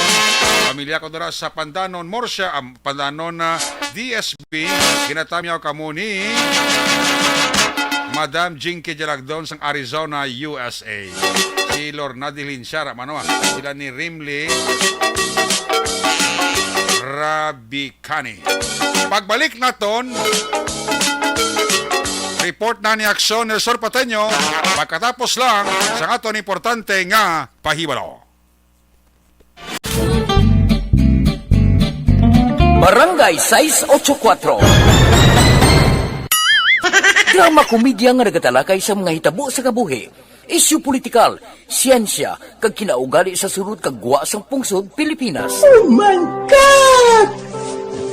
pamilya ko dira sa Pandanon, Murcia, am, Pandanon, ah, D S B, ginatamyaw kamo ni Madam Jinky Jalagdon sang Arizona, U S A. Si Lorna Dilinsya, ra, mano, ah, sila ni Rimly Rabicani. Pagbalik naton, report na ni Aksyon Nelson Pateño, pagkatapos lang sa aton importante nga pahibalo. Barangay sais ocho kuatro. Drama komedya nga nagatalakay sa mga hitabo sa kabuhi, isyu politikal, siyensya, kag kinaugali sa sulod kag gwa sang pungsod Pilipinas. Oh my God!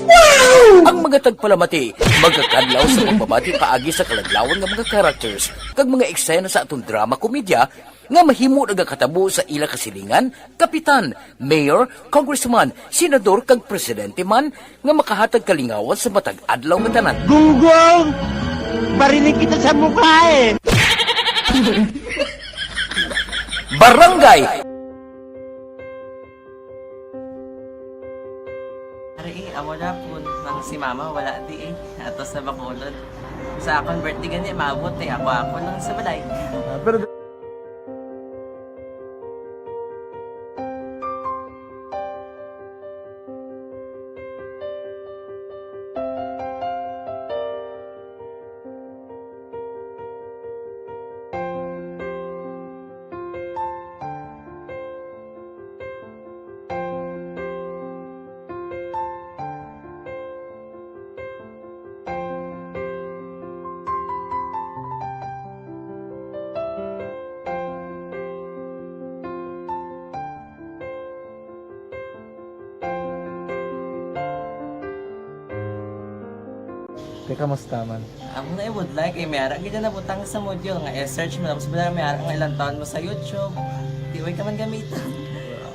Wow! Ang mga tagpalamati magakadlaw sa pagbabati paagi sa kaladlawan nga mga characters kag mga eksena sa aton drama komedya nga mahimo nagakatabo sa ila kasilingan, kapitan, mayor, congressman, senador, kag presidente man nga makahatag kalingawan sa matag adlaw nga tanan. Gunggong! Barinig kita sa mukha eh! Barangay! Ari eh, amo na po nang si mama wala di eh. Ato sa Bacolod. Sa akong birthday gani, maabot eh. Ako-ako lang sa balay. Ah, pero Te, kamusta man? Amo na, eh, budlay kay may ara gid na butang sa module nga i-search mo, tapos wala may ara nga ilang taon mo sa YouTube. Di way ka man gamiton.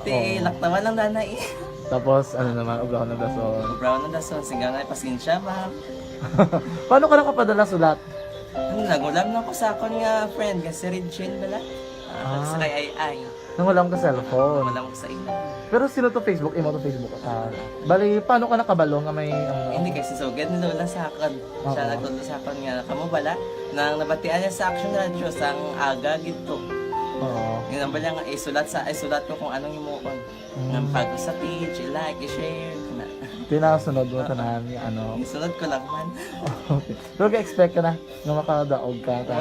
Ti, oo, laktawan lang dana eh. Tapos, ano naman, ubrahon ng dason. Ubrahon ng dason, singga nga, pasensya, ma'am. Paano ka nakapadala sulat? Ano, nagulam na ko sa akon nga friend, nga si Regine bala. Ah, ah, sa kay Ay Ay. Nangulam ka cellphone? Nangulam ko sa imo. Pero sino to Facebook? Imo to Facebook? Ah, bali, paano ka nakabalo nga may, ano? Hindi, kay si Sugad ni Lola sa akon. Oo. Siya nagtudlo sa akon nga, kamo bala, nang nabatian niya sa Action Radio, sang aga gid to. Oo. Yun ang bala nga, isulat sa, isulat ko kung anong himuon. Mm. Nga bago sa page, i-like, i-share, na. Tinasunod mo, oo, tanan, ano? Isunod ko lang man. Okay. Pero ga-expect ka na nga makadaog ka, ta?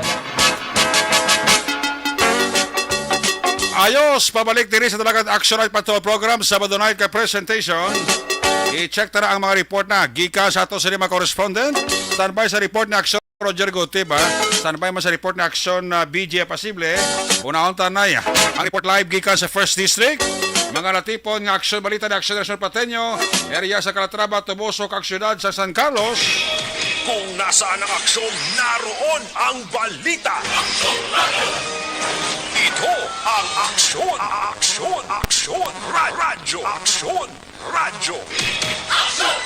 Ayos, pabalik diri sa Dalagan Action Night Patrol Program, Sabado night ka presentation. I-check ta na ang mga report na gikan sa ato sa mga correspondent. Standby sa report ni Action Roger Gutib, ha? Standby man sa report ni Action, ah, B J Pasible. Unahon ta na, ah, ang report live gikan sa First District. Mga natipon nga aksyon, balita ni Action National Pateño, area sa Calatrava, Toboso, kag siyudad sa San Carlos. Kung nasaan ang aksyon, naroon ang balita. Ito ang Aksyon, Aksyon, Aksyon, Ra-, Radyo, Aksyon, Radyo. Aksyon!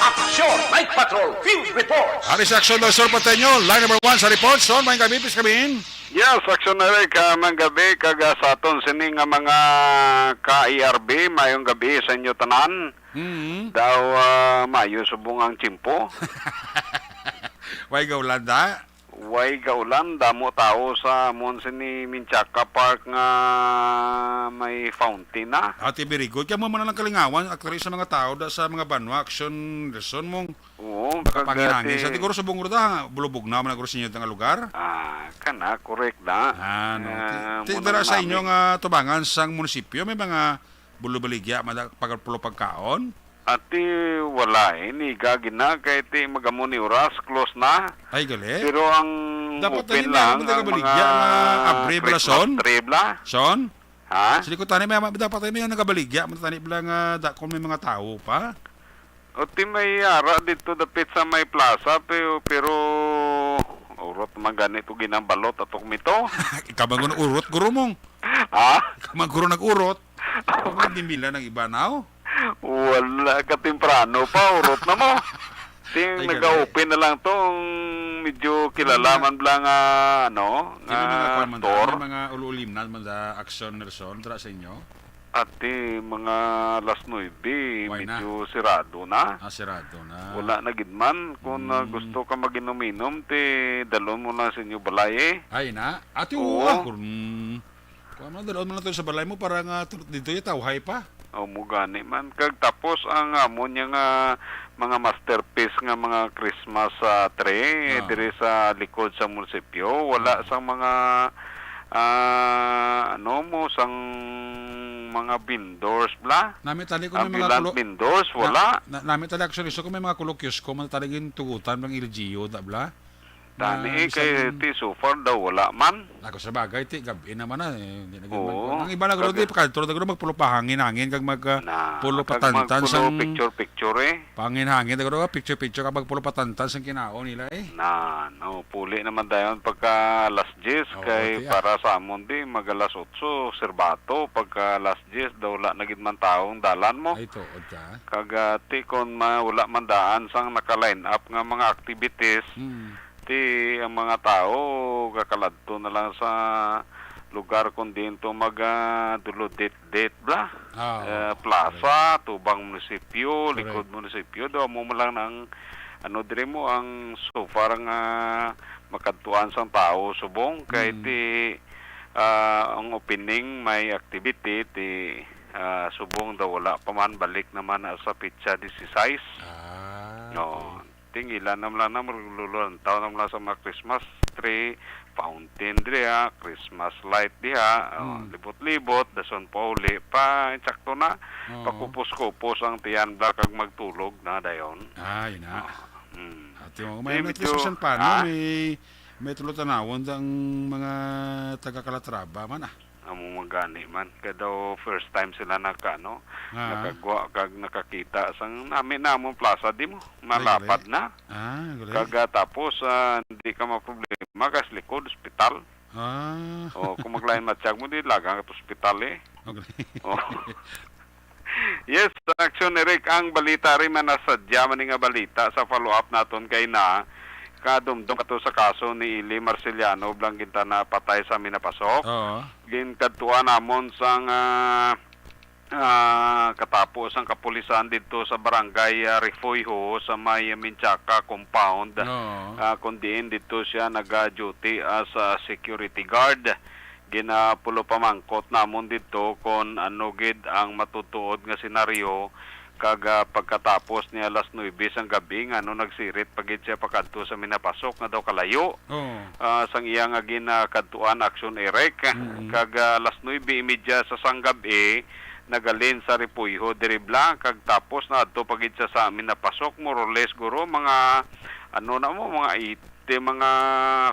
Aksyon! Night Patrol Field Report! Ari sa Aksyon del Sur Pateño, line number one sa report. Son, may gabi, please, kami. Yes, Aksyon Eric, ah, mayong gabi kag, ah, sa aton sini nga mga ka-E R B, mayong gabi sa inyo tanan. Mm. Daw, ah, maayo subong ang tiyempo. Way gaulan da? Way gaulan, damo tawo sa amon sini Minsaka Park nga may fountain na. Ati, very good. Kaya mo man lang kalingawan, actually, sa mga tao, da, sa mga banwa, action, reson mong Oo, baka kag panginangin. Sa ati, siguro sa Bungurda, bulubog na man ang sinyo nga lugar. Ah, kana, correct na. Ah, no. Ti-, ah, ti-, muna dara sa namin. Inyo nga tubangan sang munisipyo, may mga bulubaligya, mada-, pagkapulo pagkaon? Ati, wala, eh. Niga gina, kay ti magamo ni oras, close na. Ay, gali. Pero ang dapat open lang, ang mga nagabaligya nga abre bala, Christmas tree bala. Son? Ha? Sige ko tani, may, may, dapat tayo may nagabaligya, matani bala nga da-, kung may mga tao pa. O ti may ara dito dapit sa may plaza, pero, pero urot man gani to ginambalot ato kumito. Ikaw man guro urot, guro mong. Ha? Ikaw man guro nag-urot. Ikaw man gimila ng iba now? Wala ka temprano pa, urot na mo. Ting, ay, nag-open na lang to, ang medyo kilala man bala nga, ano, nga store. May mga kwan man ta, may mga ululimnan man sa Action Nerson, tra sa inyo? Ati, mga alas nuebe, medyo sirado na. Ah, sirado na. Wala na gid man. Kung, ah, gusto ka mag-inom-inom, ti, dalon mo lang sa inyo balay, eh. Ay, na? Ati, oo, ah, kung, kuha mo, dalon mo lang to sa balay mo para nga tu-, dito yung tawhay pa. O, mo gani man. Kag tapos ang amo niya nga mga masterpiece nga mga Christmas, ah, tree, ah, diri sa likod sa munisipyo. Wala sang mga, ah, ano mo, sang mga vendors, bla? Nami tali kung may mga vendors, wala. Na, na, nami tali actually, so kung may mga kulo kiosko, man tali yung tugutan ng L G U, da, bla? Tani, eh, kay ti so far daw wala man. Ako sa bagay, ti, gabi naman na, eh, hindi na gid man. Oo. Ang iba na guro, di, pakadto na guro, magpulo pahangin-hangin, kag mag, ah, pulo patantan sang picture-picture, eh. Pahangin-hangin na guro, picture-picture, kag magpulo patantan sang kinaon nila, eh. Na, no, puli naman dayon pagka alas diyes, kay para sa amon, di, mag alas otso, sirbato, pagka alas diyes, daw wala na gid man taong dalan mo. Ay, tuod ka. Kag, ah, ti, kon ma-, wala man daan sang naka-line up nga mga activities, ti ang mga tao gakaladto na lang sa lugar kon diin to mag, ah, duludit-dit bla. Ah, oo. Eh, plaza, tubang munisipyo, likod munisipyo, do amo man lang ang, ano, diri mo ang so far nga makadtuan sang tao subong kay ti, ah, ang opening may activity ti, ah, subong daw wala pa man, balik naman na sa petsa dieciséis. Ah, no. Okay. Tingilan na lang na, maglululantaw na lang sa mga Christmas tree, fountain diha, Christmas light diha, oh, libot-libot, dason pa uli, pa, insakto na, pakupos-kupos ang tiyan, bla, kag magtulog na dayon. Ah, yun na. Oh, mm. Ati mo, may, may medyo, may, may tulo tanawon ang mga taga Calatrava man, ah. Amo man gani man. Kay daw first time sila naka, ano, nakagwa kag nakakita sang nami namon plaza, di mo malapad na. Ah, galing. Kag, ah, tapos, ah, hindi ka maproblema kasi likod, ospital. Ah. O, kung maglain matsyag mo, di lagang ka ospital, eh. Okay. O. Yes, Action Eric, ang balita rin man nasadya man nga balita sa follow-up naton kay na kadumdom kato sa kaso ni Eli Marceliano Blanquintana patay sa Minapasok. Oo. Ginkadtuan namon sang, ah, ah, katapo sang kapulisan didto sa barangay, ah, Refugio sa may Menchaca compound. Oo. Ah, kun diin didto siya naga-duty as a security guard. Ginapulo pamangkot namon didto kon ano gid ang matutuod nga senaryo, kag, ah, pagkatapos ni alas nuebe sang gab-i, ngano nagsirit pa gid siya pakadto sa Minapasok nga daw kalayo, oo, ah, sang iya nga ginakadtuan, Action Eric. Mm-mm. Kag, ah, alas nuebe y media sa sanggab-i, nagalin sa Repuyho diri bla, kag tapos naadto pa gid siya sa Minapasok, more or less, guro, mga, ano na mo, mga eight, di mga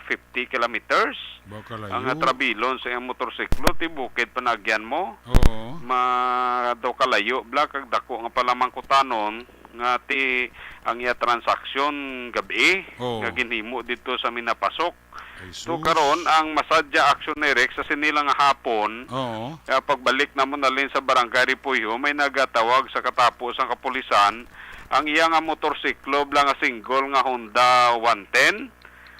fifty kilometers. Ba, kalayo. Ang, ah, trabilon sa iyang motorsiklo, ti bukid panagyan mo. Oo. Ma-, daw kalayo, bla, kag dako nga palamangkutanon, nga ti ang iya transaksyon gab-i, oo, nga ginhimo didto sa Minapasok. Ay, sus. So, karon, ang masadya, Action Eric, sa sini lang nga hapon, oo, ah, pagbalik namon nalin sa Barangay Repollo, may nagatawag sa katapo sang kapulisan, ang iya nga motorsiklo, bla nga single nga Honda one ten,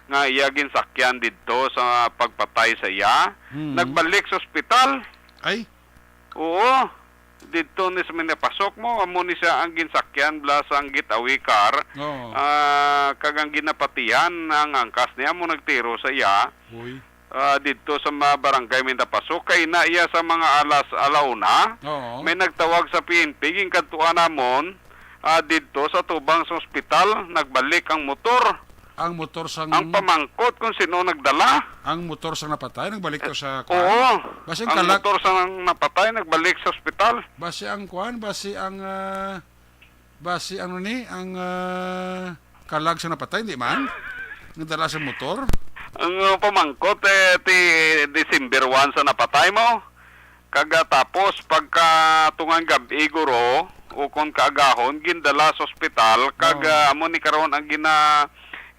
nga iya ginsakyan didto sa pagpatay sa iya, mm, nagbalik sa ospital. Ay. Oo. Didto ni sa Minapasok mo, amo ni siya ang ginsakyan, bla, sang getaway car. Oo. Ah, kag ang ginapatihan, ang angkas niya mo nagtiro sa iya. Uy. ah, didto sa mga barangay Mindapaso. Kay na iya sa mga alas ala una, Oo. may nagtawag sa P N P, ginkadtuan namon, ah, didto sa tubang sa ospital, nagbalik ang motor. Ang motor sang Ang pamangkot kung sino nagdala. Ang motor sang napatay, nagbalik to sa kuan? Oo. Basi ang Ang kalag- motor sang napatay, nagbalik sa ospital. Basi ang kuan, basi ang, ah, basi ano ni, ang, ah, kalag sa napatay, di man? Ang dala sa motor? Ang, uh, pamangkot, eh, ti December one sa napatay mo. Kag, ah, tapos, pagka tungang gab-i, guro, ukon kaagahon, gindala sa ospital, kag, Oo. ah, amo ni karon ang gina-,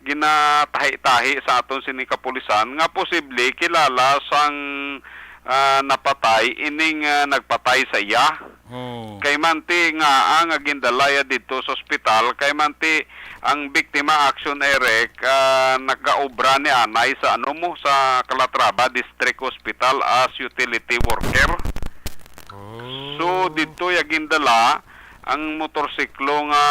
ginatahi-tahi sa aton sini kapulisan nga posible kilala sang, ah, napatay ining, ah, nagpatay sa iya. Oh. Kay manti nga ang gindala ya didto sa ospital, kay manti ang biktima, Action Eric, ah, nagaobra ni anay sa ano mo, sa Calatrava District Hospital as utility worker. Oh. So, didto ya gindala ang motorsiklo nga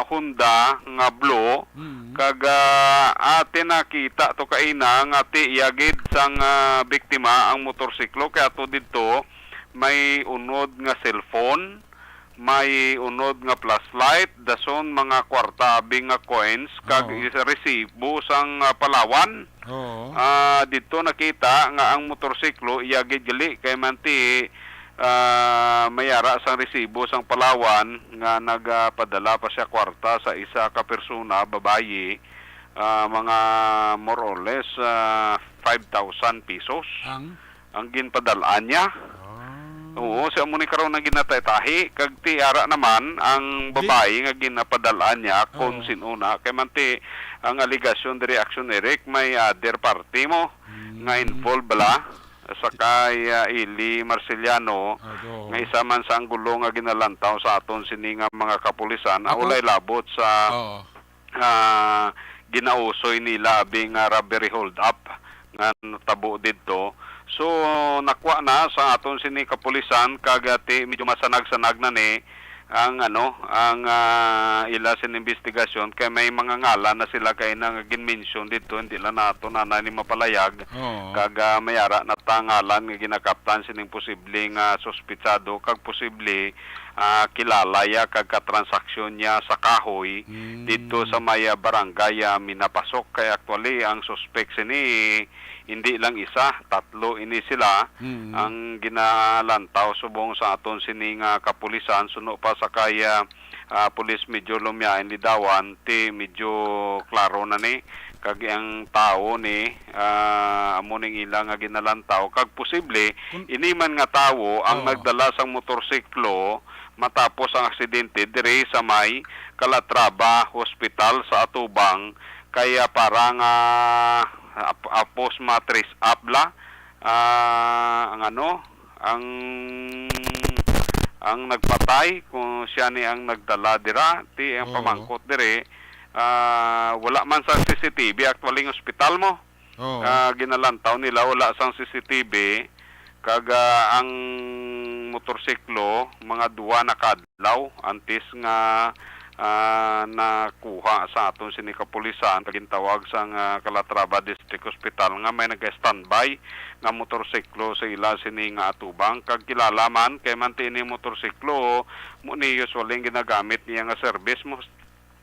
Honda nga blue, Mm. kag, ah, ati nakita to kaina nga ti iya gid sang, ah, biktima ang motorsiklo, kay ato didto may unod nga cellphone, may unod nga flashlight, dason mga kwarta abi nga coins, kag Oo. is-, resibo sang, ah, Palawan. Oo. Ah, didto nakita nga ang motorsiklo iya gid gali, kay manti, ah, may ara sang resibo sang Palawan nga nagapadala pa siya kwarta sa isa ka persona, babayi, ah, mga more or less, ah, five thousand pesos. Ang? Ang ginpadal-an niya. Ah. Oo, siya mo ni karon ang ginatay-tahi, kag ti ara naman ang Di- babayi nga ginapadal-an niya kung Oo. sin-o na. Kay man ti ang alegasyon diri, Action Eric, may other party mo Mm. nga involved bala sa kay, ah, Eli Marceliano, Ah, do. nga isa man sa anggulo nga ginalantaw sa aton sini nga mga kapulisan, Ah, Ako? ulay labot sa Oo. ah, ginausoy nila abi nga robbery hold up nga natabo didto. So, nakuha na sa aton sini kapulisan kag, ah, ti medyo masanag-sanag na ni ang, ano, ang, ah, ila sin investigasyon kay may mga ngalan na sila kay na nga gin-mention didto, hindi lang nato na, na ni mapalayag. Oo. Kag, ah, may ara na ta ngalan nga ginakaptan sining posible nga suspitsado kag posible ah, kilala ya kag katransaksyon niya sa kahoy Mm. didto sa may, ah, barangay, ah, Minapasok. Kay actually, ang suspek sini, hindi lang isa, tatlo ini sila Mm. ang ginalantaw subong sa aton sini nga kapulisan. Suno pa sa kay, ah, ah, Police Major Lumiain Lidawan, ti medyo klaro na ni. Kag ang tawo ni, ah, amo ning ila nga ginalantaw. Kag posible, Kun- ini man nga tawo ang Oo. nagdala sang motorsiklo matapos ang aksidente diri sa may Calatrava Hospital sa Atubang, kaya para nga ap-, apos ma-trace up la, ah, ang ano, ang, ang nagpatay, kung siya ni ang nagdala dira, ti ang Oo. pamangkot diri, ah, wala man sa C C T V actually ang ospital mo. Oo. Ah, ginalantaw nila, wala sang C C T V, kag, ah, ang motorsiklo, mga duwa na ka adlaw antes nga, ah, nakuha sa aton sini kapulisan, kag gintawag sang, ah, Calatrava District Hospital nga may naga-standby nga motorsiklo sa ila sini nga atubang, kag kilala man kay man ti ini motorsiklo mo ni usually ang ginagamit niya nga service mo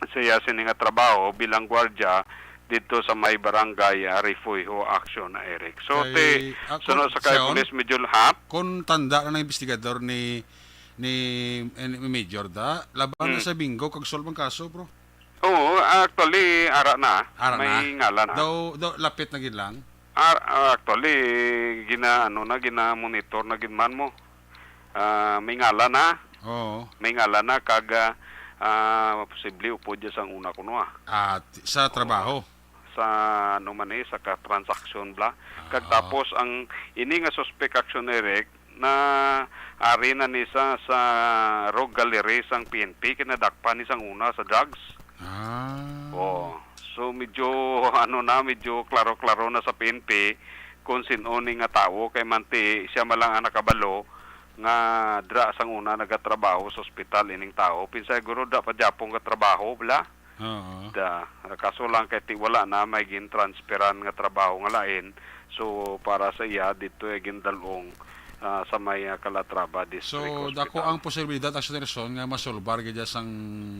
sa iya sini nga trabaho bilang gwardya didto sa may barangay, ah, Refugio Action, Eric. So, Kay, ti, ah, suno kon-, sa kay Sean? Police Major Hap? Kon tanda na ng investigador ni, ni, eh, ni Major da, laban na Mm. sa Bingo kag solve ang kaso, bro. Oo, actually, ara na. Ara May na. ngalan na. Daw, daw, lapit na gid lang. Ah, ah, actually, gina-, ano na, gina-monitor na gid man mo. Ah, may ngalan na. Oo. May ngalan na kag, ah, ah, posible upod dya sang una kuno, ah. At sa trabaho? Sa, ano man eh, sa ka-transaction bla. Kag Ah. tapos ang ini nga suspect, Action Eric, na ari na ni sa, sa rogue gallery sang P N P, kinadakpan ni sang una sa drugs. Ah. Oo. So, medyo, ano na, medyo klaro-klaro na sa P N P kung sin-o ni nga tawo, kay manti siya man lang ang nakabalo nga dra sang una nagatrabaho sa ospital ining tawo. Pinsay guro dra pa gyapon katrabaho, bla? Oo. Da, kaso lang kay ti wala na may gin-transferan nga trabaho nga lain. So, para sa iya, dito ay gindalong, ah, sa may, ah, Calatrava District So, Hospital. Dako ang posibilidad, Action Nelson, nga masolbar gid sang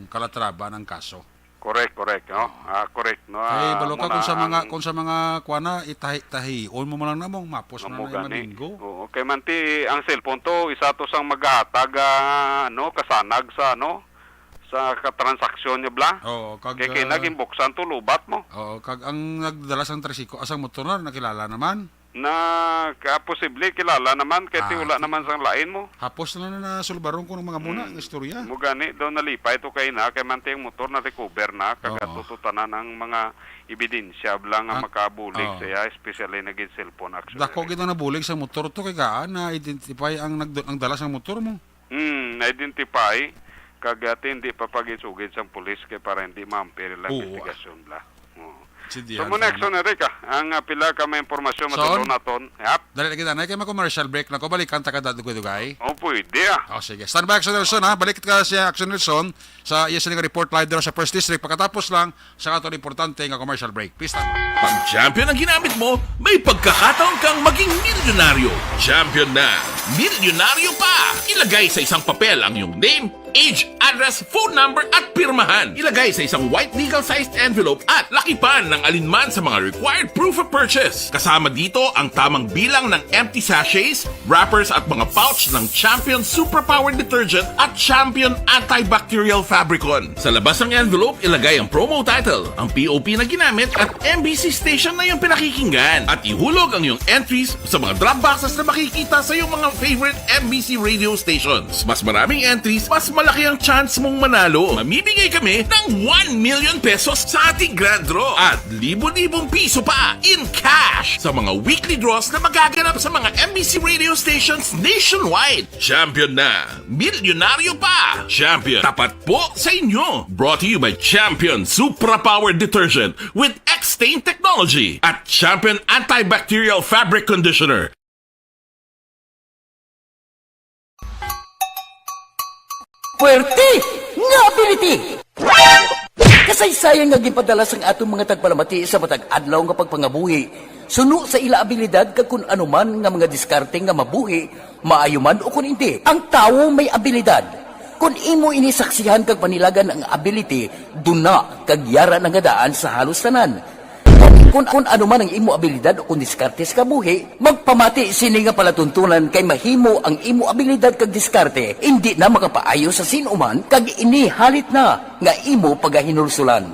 Calatrava ang kaso. Correct, correct, no? Oo. Ah, correct, no? Kay Ah, balo ka muna kung sa mga, ang kung sa mga, kuwan na, itahi-, tahion mo man lang na mong mapos na Amo na yung gani. Mabingo. Oo, kay manti, ang cellphone to, isa to sang maghatag, ah, ano, kasanag sa, ano, sa katransaksyon niya, bla? Oo, kag, Kay ah, kinagimbuksan to, lubat mo. Oo, kag ang nagdala sang tricycle, asang motor na, nakilala naman. Na, ka, posible, kilala naman, kay ti Ah, wala ti- naman sang lain mo. Hapos na na nasulbaron ko ng mga muna, Mm. nga istorya. Mo gani, daw nalipay to kay na, kay manti ang motor na-recover na, kag Oo. atututunan ang mga ebidensya, bla nga Ang, makabulig oo. sa iya, especially na gid cellphone, actually. Dako gid ang nabulig sa motor to, kay kaan na-identify ang nagd-, ang dala sa motor mo. Hmm, na-identify, kag, ah, ti hindi pa pagisugid sang pulis kay para hindi maampir ilang Oo. Investigasyon, bla. Oo. Sige, So, yan, muna, salamat. Action Eric, ah, ang, ah, pila ka may impormasyon Son? Matulon naton. Yap. Dali lagi, danay, kay mag-commercial break na ko. Balikan ta ka, dugay-dugay. Oh, pwede, ah. Oh, sige. Stand by, Action Nelson, ha? Balik ka si Action Nelson sa iya sining report live dira sa First District. Pagkatapos lang, sa aton importante nga commercial break. Please stand by. Pag Champion ang ginamit mo, may pagkakataon kang maging milyonaryo. Champion na, milyonaryo pa! Ilagay sa isang papel ang iyong name, age, address, phone number, at pirmahan. Ilagay sa isang white legal-sized envelope at lakipan ng alinman sa mga required proof of purchase. Kasama dito ang tamang bilang ng empty sachets, wrappers, at mga pouch ng Champion Superpower Detergent at Champion Antibacterial Fabricon. Sa labas ng envelope, ilagay ang promo title, ang P O P na ginamit, at M B C station na iyong pinakikinggan. At ihulog ang iyong entries sa mga drop boxes na makikita sa iyong mga favorite M B C radio stations. Mas maraming entries, mas malaki ang chance mong manalo. Mamimigay kami ng one million pesos sa ating grand draw at libo-libong piso pa in cash sa mga weekly draws na magaganap sa mga M B C radio stations nationwide. Champion na! Milyonaryo pa! Champion, tapat po sa inyo! Brought to you by Champion Supra Power Detergent with X-Stain Technology at Champion Antibacterial Fabric Conditioner. Puwerte nga ability! Kasaysayan nga ginpadala sang aton mga tagpalamati sa matag adlaw nga pagpangabuhi, suno sa ila abilidad kag kun ano man nga mga diskarte nga mabuhi, maayo man o kun indi. Ang tawo may abilidad. Kun imo ini saksihan kag panilagan ang ability, duna kag yara na nga daan sa halos tanan. Kun, kun ano man ang imo abilidad o kun diskarte sa kabuhi, magpamati sini nga palatuntunan kay mahimo ang imo abilidad kag diskarte indi na makapaayo sa sin-o man kag ini halit na nga imo pagahinulsulan.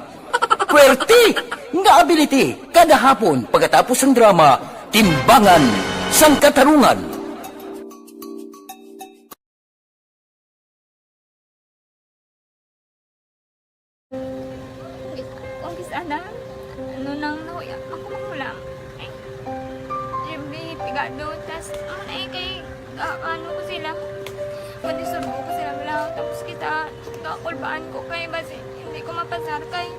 Puwerte nga ability kada hapon pagkatapos sang drama, Timbangan sang Katarungan. Kung kis-, kung kis-, ana, ano nang nahuya, ako manghulam. Ay, siyempre, pigado, tas, ano na eh, kay, ah, ano ko sila, madisurbo ko sila, wala, tapos kita, kakulbaan ko, kay basi, hindi ko mapasar, kay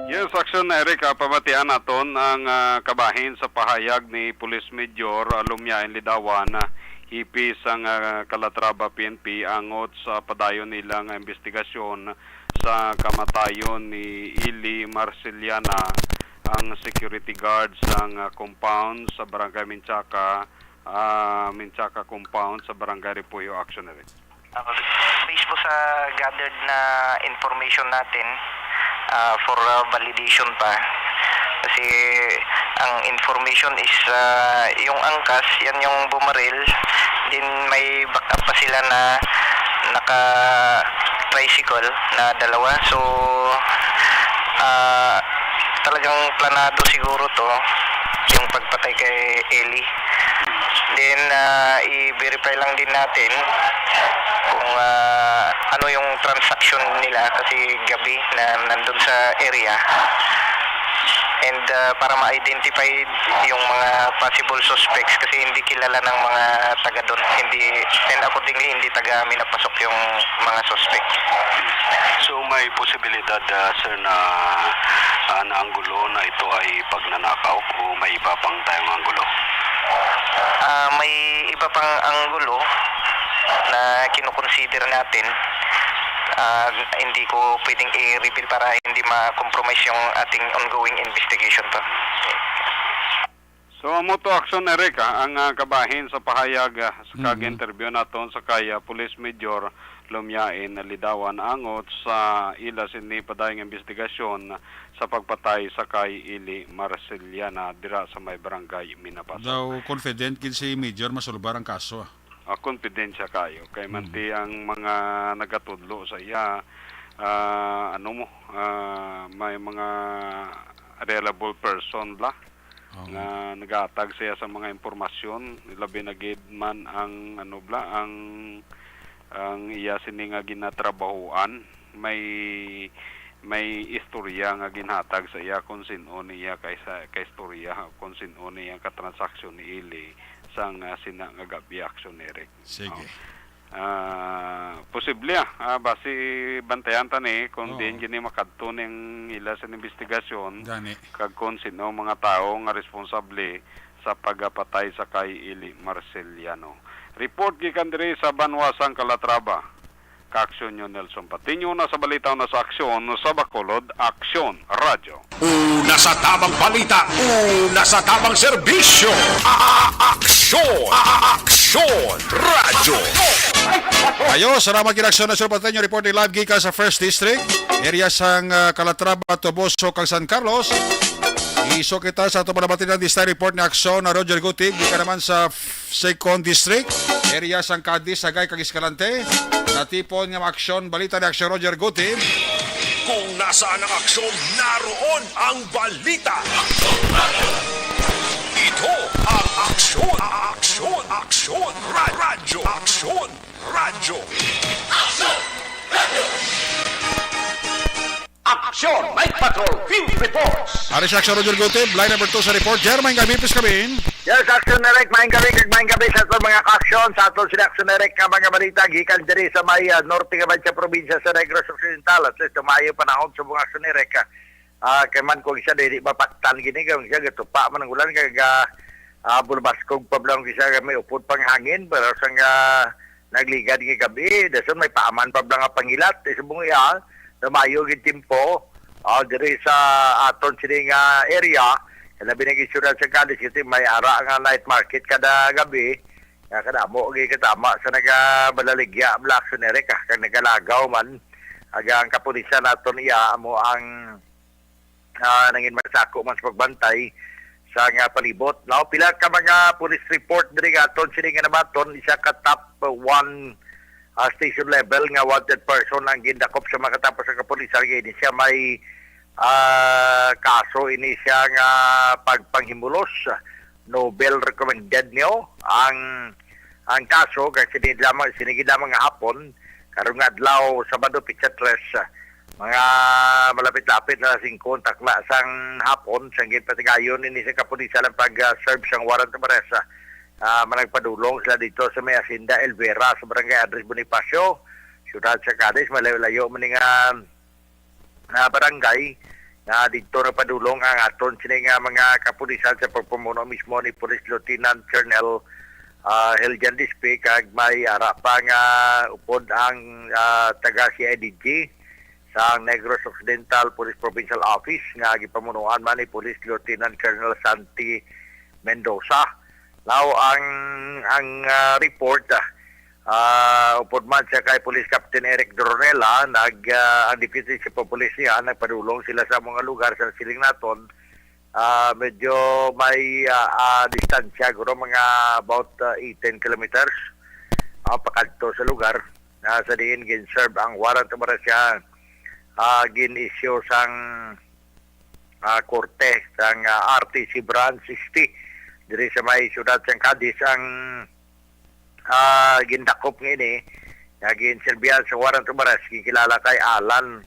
Yes, Action Eric, ah, pamatian naton ang, ah, kabahin sa pahayag ni Police Major, ah, Lumiain Lidawan, ah, hipi sang, ah, Calatrava P N P, angot sa padayon nila nga investigasyon sa kamatayon ni Eli Marceliana, ang security guard sang, ah, compound sa Barangay Menchaca, ah, Menchaca compound sa Barangay Repollo. Action Eric. Ah, based po sa gathered na information natin, ah, for, ah, validation pa, Kasi ang information is, ah, yung angkas, yan yung bumaril. Then may backup pa sila na naka-tricycle na dalawa. So, ah, talagang planado siguro 'to, yung pagpatay kay Eli. Then, ah, i-verify lang din natin kung, ah, ano yung transaction nila kasi gabi na nandun sa area. And, ah, para ma-identify yung mga possible suspects kasi hindi kilala ng mga taga doon. Hindi, and accordingly, hindi taga Minapasok yung mga suspect. So, may posibilidad, ah, sir, na, ah, ang anggulo na ito ay pagnanakaw o may iba pang tayong anggulo? Ah, may iba pang anggulo na kinukonsider natin. Ah, hindi ko pwedeng i-reveal para hindi ma-compromise yung ating ongoing investigation pa. So, amo to, Action Eric, ah, ang, ah, kabahin sa pahayag, ah, sa Mhm. kag-interview naton sa kay, ah, Police Major Lumiain Lidawan angot sa ila sini pa dayon nga investigasyon sa pagpatay sa kay Eli Marceliana dira sa may barangay Minapasok. Daw confident gid si Major masulbar ang kaso, ah. Ah, confident siya kayo. Kay Mm. manti ang mga nagatudlo sa iya, ah, ano mo, ah, may mga reliable person bla Oo. nga nagahatag siya sa mga impormasyon, labi na gid man ang, ano bla, ang, ang iya sini nga ginatrabahuan. May, may istorya nga ginhatag sa iya kung sin-o niya kay sa, kay istorya kung sin-o niya ka transaksyon ni Eli sang, ah, sina nga gabi, Action Eric. Sige. Oh. Ah, posible, ah. Ah, basi bantayan ta ni kung Oo. diin gini makadto ning ila sa investigasyon Gani. kag kung sino mga tawo nga responsable sa pagapatay sa kay Eli Marceliano. Report gikan diri sa banwa sang Calatrava. Kaaksyon nyo, Nelson Patiño, na sa balita na sa aksyon sa Bacolod, Aksyon Radyo. Una sa tamang balita, una sa tamang serbisyo. A-, a-, aksyon, a-, aksyon, radyo. Ayo, salamat gid, Aksyon Radyo Pateño, reporting live gikan sa First District, area sang, ah, Calatrava, Toboso, kag San Carlos. Iso kita sa ato pala batin ang District Report ni Aksyon na Roger Gutib, gikan naman sa Second District, area sang Cadiz, Sagay, kag Escalante. Natipon nga mga aksyon, balita ni Aksyon Roger Gutib. Kung nasaan ang aksyon, naroon ang balita. Ito ang aksyon, aksyon, aksyon, ra-, radyo, aksyon, radyo. Aksyon, Night Patrol, Field Reports. Ari si Aksyon Roger Gutib, line number two sa report. Jer, maayong gabi, please come in. Yes, Aksyon Eric, maayong gabi, kag maayong gabi sa aton mga ka-aksyon, sa aton sila Aksyon Eric nga mga balita gikan diri sa may, ah, norte nga sa probinsya sa Negros Occidental. At least, maayo panahon sa mga Aksyon Eric, ah, ah, kay man kung siya dili mapaktan gini, kung siya gatupa man ang ulan, kag, ah, ah, bulabaskog pa lang siya, may upod pang hangin, pero sang, ah, nagligad nga gabi, dason may paaman pa lang nga pangilat, sa bunga, lumayo gid timpo, ah, diri sa aton sini nga area, labi na gid siyudad sa Cadiz, kasi may ara nga night market kada gabi, nga kadamo gid katama sa nagabalaligya, Black Suneric, ah, kag nagalagaw man, aga ang kapulisan naton iya, amo ang, ah, nangin magsako man sa pagbantay sa nga palibot. Now, pila ka mga police report diri nga aton sini nga nabaton, isa ka top one, ah, station level nga wanted person ang gindakop sa makatapos sa kapulisan. Kay ini siya may, ah, kaso, ini siya nga pagpanghimulos, no bail recommended niyo ang, ang kaso, kay sini lamang, sini gid lamang nga hapon, karon nga adlaw, Sabado, petsa tres, mga malapit-lapit na singko ang takna sang hapon, sang ginpatigayon ini sa kapulisan ang pag-serve sang warrant of arrest. Ah, managpadulong sila dito sa may Hacienda Elvera sa Barangay Andres Bonifacio, siyudad sa Cadiz. Malayo-layo man ni nga, ah, barangay nga dito nagpadulong ang aton sini nga mga kapulisan sa pagpamuno mismo ni Police Lieutenant Colonel, ah, Heljan Dispe, kag may ara pa nga upod ang, ah, taga C I D G sa Negros Occidental Police Provincial Office nga gipamunuan man ni Police Lieutenant Colonel Santi Mendoza. Now, ang, ang, ah, report, ah, ah, upod man siya kay Police Captain Eric Doronela, nag, ah, ang Deputy Chief of Police niya, nagpadulong sila sa mga lugar sa siling naton, Ah, medyo may, ah, ah, distansya, guro, mga about, ah, eighteen kilometers, ah, pakadto sa lugar, ah, sa diin gin-serve ang warrant of arrest nga, ah, gin-issue sang, ah, korte sang, ah, R T C Branch sixty diri sa may siyudad sang Cadiz. Ang ah, gindakop nga ini nga ginsilbihan sa warrant of arrest, ginkilala kay Alan,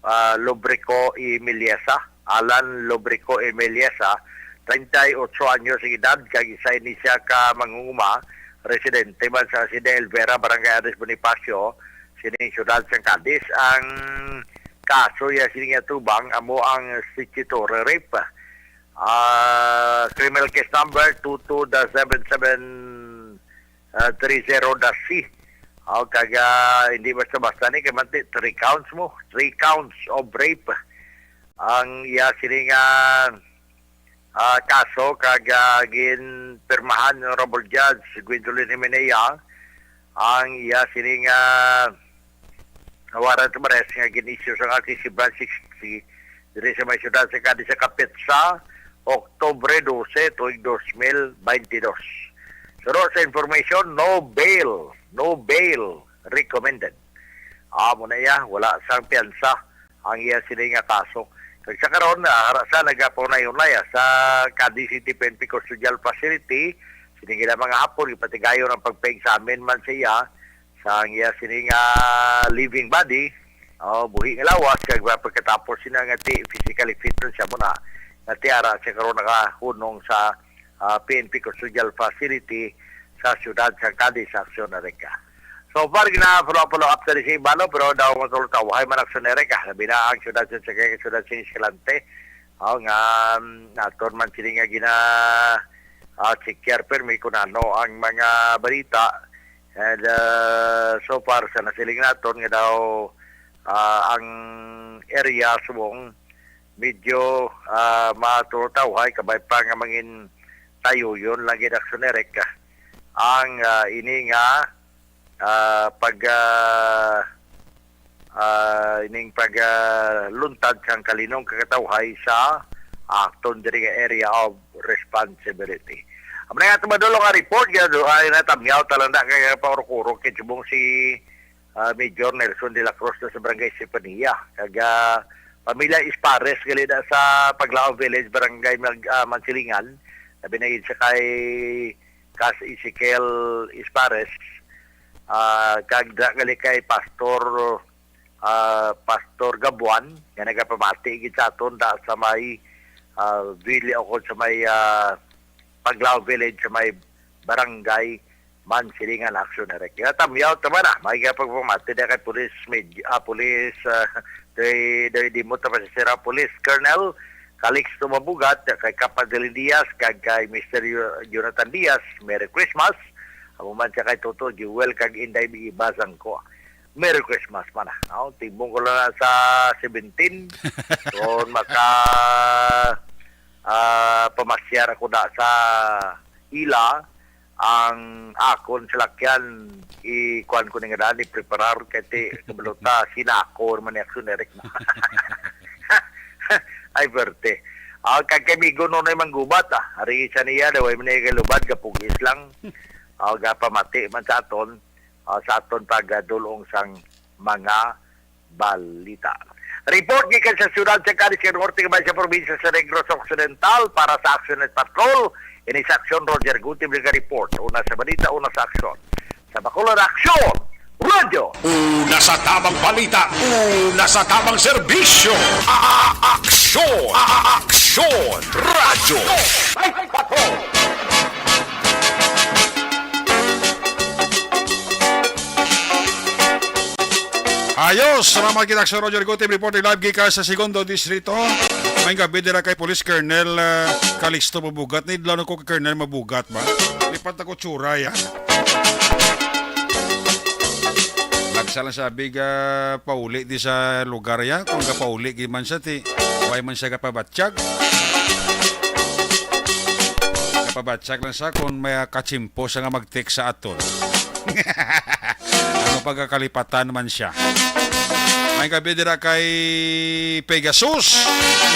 ah, Lubrico y Meliesa. Alan Lubrico y Meliesa, treinta y ocho anyos ang edad, kag isa ini siya ka mangunguma, residente man sa Hacienda Elvera, Barangay Andres Bonifacio, sining siyudad sang Cadiz. Ang kaso iya sini nga tubang amo ang statutory rape. Ah, criminal case number two two dash seven seven ah, three zero dash C. Aw, kag, ah, hindi basta-basta ni, kay manti, three counts mo, three counts of rape ang iya sini nga, ah, kaso, kag, ah, ginpirmahan ni Honorable Judge Gwendolyn Himenea ang iya sini nga warrant of arrest nga gin-issue sang R T C Branch sixty diri sa may siyudad sa Cadiz sa kapetsa Oktubre dose, tuig dos mil baynte dos. Suno sa information, no bail, no bail recommended. Amo na iya, wala sang piyansa ang iya sini nga kaso. Kag sa karon, ah, ara sa nagapaunay-unay, ah, sa Cadiz City P N P Custodial Facility, sini gid mga hapon, ipatigayon ang pagpa-examine man sa iya, sa ang iya sini nga living body, oh, buhi nga lawas, kag pagkatapos sina nga ti physically fit na siya muna, nga ti ara siya karon nakahunong sa, ah, P N P Custodial Facility sa siyudad sa Cadiz, sa Aksyon Erika. So far, gina-follow, follow up sa si Ibalo, pero daw matulog tawhay man Aksyon Erika. Labi na ang siyudad sa, sa siyudad sa Escalante. Oh, nga, um, naton man sini nga gina, ah, check permi kung ano ang mga balita. And, uh, so far, sa nasiling naton nga daw, ah, ang area subong medyo, ah, matultawhay, kabay pa nga mangin tayo yun lang gid Aksyon Erika. Ang, ah, ini nga, ah, pag, ah, ah, ining pag, ah, luntad sang kalinong kakatawhay sa aton diri nga area of responsibility. Amo na nga, tumadulong nga report, nga do-, ay natamyaw talanda kay paurok-urok kay subong si, ah, Major Nelson de la Cruz na sa Barangay Estefania. Kag, ah, pamilya Ispares gali na sa Paglao Village, Barangay Mag-, ah, Mansilingan. Labi na gid sa kay Kas Ezekiel Ispares, ah, kag da gali kay Pastor, ah, Pastor Gabuan, nga nagapamati gid sa aton da sa may, ah, Villa o sa may, ah, Paglao Village, sa may Barangay Mansilingan, Aksyon Erika. Tamyaw ta man na, may pagpamati da kay Police Maj-, ah, Police, ah, Doy, doy, di mo tapasisira, Police Colonel Calixto Mabugat, kay Kapadil Diaz, kag kay Mister Yo-, Jonathan Diaz, Merry Christmas. Amo man siya kay Toto, Jewel, kag Inday Ibazang ko. Merry Christmas man na. No? Tibong ko lang na sa seventeen. Kung maka, ah, pamasyar ako na sa ila, ang akon salakyan, i-kuan ko ni nga daan, i-preparar, kay ti, kabalo ta, sinako man ni Aksyon Erika na. Ay, perte. Ah, kag kay Migo Nonoy Manggubat, ah. Ari sa niya, daway man niya kalubad, gapugis lang. Ah, gapamati man sa aton, ah, sa aton pagdulong sang mga balita. Report gikan sa siyudad sa Cadiz Norte, kabay sa probinsya sa Negros Occidental, para sa Aksyon Net Patrol. Ini sa Aksyon, Roger Gutib, nag-report. Una sa balita, una sa aksyon. Sa Bacolod, Aksyon! Radyo! Una sa tamang balita, una sa tamang serbisyo. A-, a-, aksyon! A-, a-, aksyon! Radyo! Ay, ay, patrol! Ayos! Salamat kita sa Roger Gutib, reporting live gikan sa Segundo Distrito. May gabi dira kay Police Colonel, ah, Calixto Mabugat. Nidlaw na ko kay Colonel Mabugat ba? Lipat ako tsuray, ah. Nagsalang sabi ka pauli di sa lugar ya. Kung ka pauli, di man siya ti, why man siya kapabatsyag? Kapabatsyag lang sa kung may kachimpo siya nga mag-text sa aton. Ano pagkakalipatan man siya? May gabi dira kay Pegasus.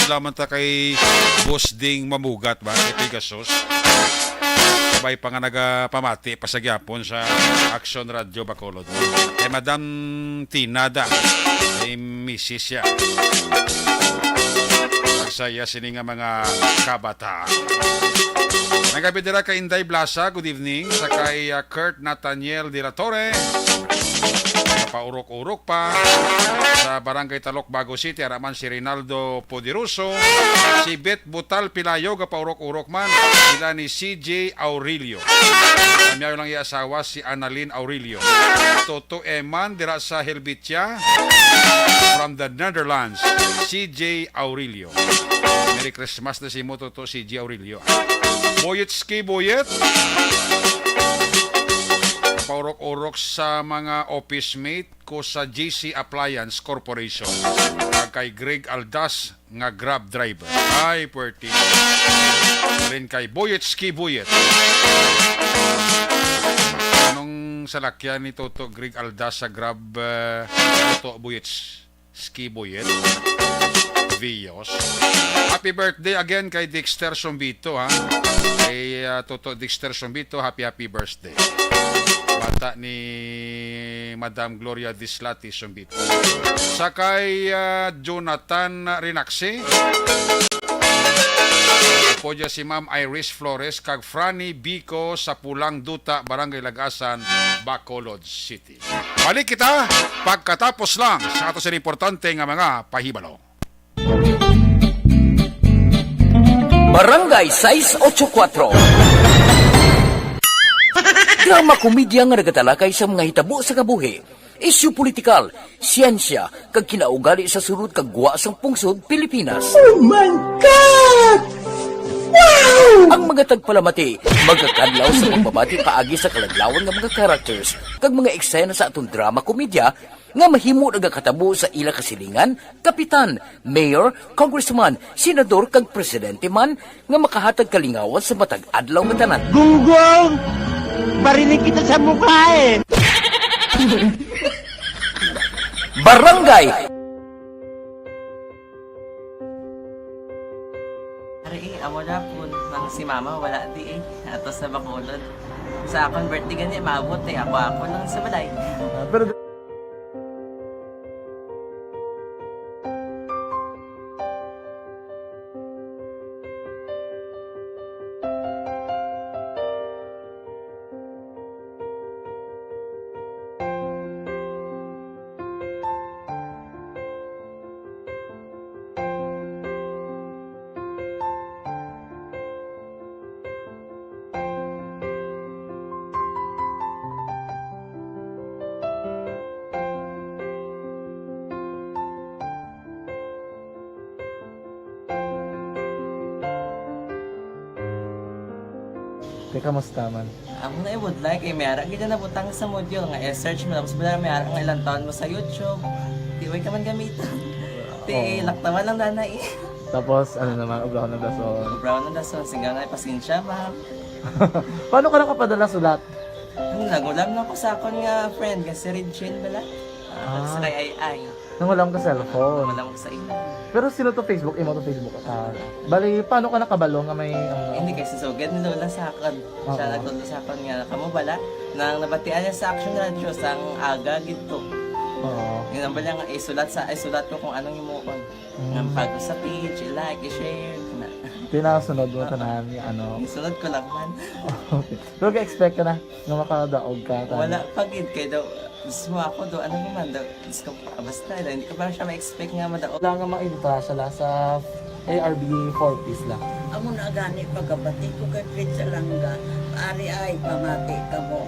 Salamat ta kay Boss Ding Mamugat ba? Kay Pegasus. Sabay pa nga nagapamati pa sa gyapon sa Action Radio Bacolod. Kay Madam Tinada, kay misis siya. Magsaya sini nga mga kabataan. Nagabi dira kay Inday Blasa, good evening. Sa kay, ah, Kurt Nathaniel de la Torre, paurok-urok pa. Sa Barangay Talok, Bago City, ara man si Rinaldo Poderoso, si Bet Butal Pilayo, gapaurok-urok man, sila ni C J Aurelio. Kami lang iya asawa, si Annalyn Aurelio. Toto Eman, dira sa Helvetia, from the Netherlands, C J Aurelio. Merry Christmas na si mo, Toto C J Aurelio. Boyet Ski Boyet. Paurok-urok sa mga office mate ko sa J C Appliance Corporation. Kag kay Greg Aldas nga Grab driver. Ay, puwerte. Rin kay Boyet Ski Boyet. Anong salakyan ni Toto Greg Aldas sa Grab, eh, Toto Boyet Ski Boyet? Vios. Happy birthday again kay Dexter Sombito, ha? Kay, ah, Toto Dexter Sombito, happy, happy birthday. Bata ni Madam Gloria Dislati Sombito. Sa kay, ah, Jonathan Rinaxi. Apo dya si Ma'am Iris Flores kag Franny Bico sa Pulang Duta, Barangay Lagasan, Bacolod City. Balik kita pagkatapos lang sa ato sini importante nga mga pahibalo. Barangay sais ocho kuwatro. Drama komedya nga nagatalakay sa mga hitabo sa kabuhi, isyu politikal, siyensya, kag kinaugali sa sulod kag gwa sang pungsod Pilipinas. Oh my God! Wow! Ang mga tagpalamati magakadlaw sa pagbabati paagi sa kaladlawan nga mga characters kag mga eksena sa aton drama komedya nga mahimo nagakatabo sa ila kasilingan, kapitan, mayor, congressman, senador, kag presidente man nga makahatag kalingawan sa matag adlaw nga tanan. Gunggong! Barinig kita sa mukha eh! Barangay! Ari eh, amo na po nang si mama wala di eh. Ato sa Bacolod. Sa akong birthday gani, maabot eh. Ako, ako lang sa balay. Ah, pero Te, kamusta man? Amo na ibudlay kay may ara gid na nabutang sa module nga i-search mo, tapos bala may ara nga ilang taon mo sa YouTube. Di way ka man gamiton. Ti, oo, laktawan lang dana eh. Tapos, ano naman, obrahon ng dason. Obrahon ng dason, siga nga, pasensya, ma'am. Paano ka nakapadala sulat? Ano, nagulam na ko sa akon nga friend, nga si Regine bala. Ah, ah, sa kay Ay Ay. Nangulam ka cellphone? Nangulam ko sa imo. Pero sino to Facebook? Imo to Facebook? Ah, bali, paano ka nakabalo nga may, ano? Hindi, kay si Sugad ni Lola sa akon. Siya, oo, nagtudlo sa akon nga, kamo bala, nang nabatian niya sa Action Radio, sang aga gid to. Oo. Yun ang bala nga, isulat sa, isulat ko kung anong himuon. Mm. Nga bago sa page, i-like, i-share, na. Pinasunod mo, oo, tanan, yung ano. Isunod ko lang man. Okay. Pero ka-expect ka na nga makadaog ka, tanan? Wala pa gid, kay daw, mismo ako daw, ano naman daw, Diyos ko, ah, basta, hindi ko pa siya ma-expect nga madaog. Wala nga ma-entra siya la sa A R B four Ps la. Amo na gani pagkabati ko kay Fred Salanga, ari ay pamati kamo.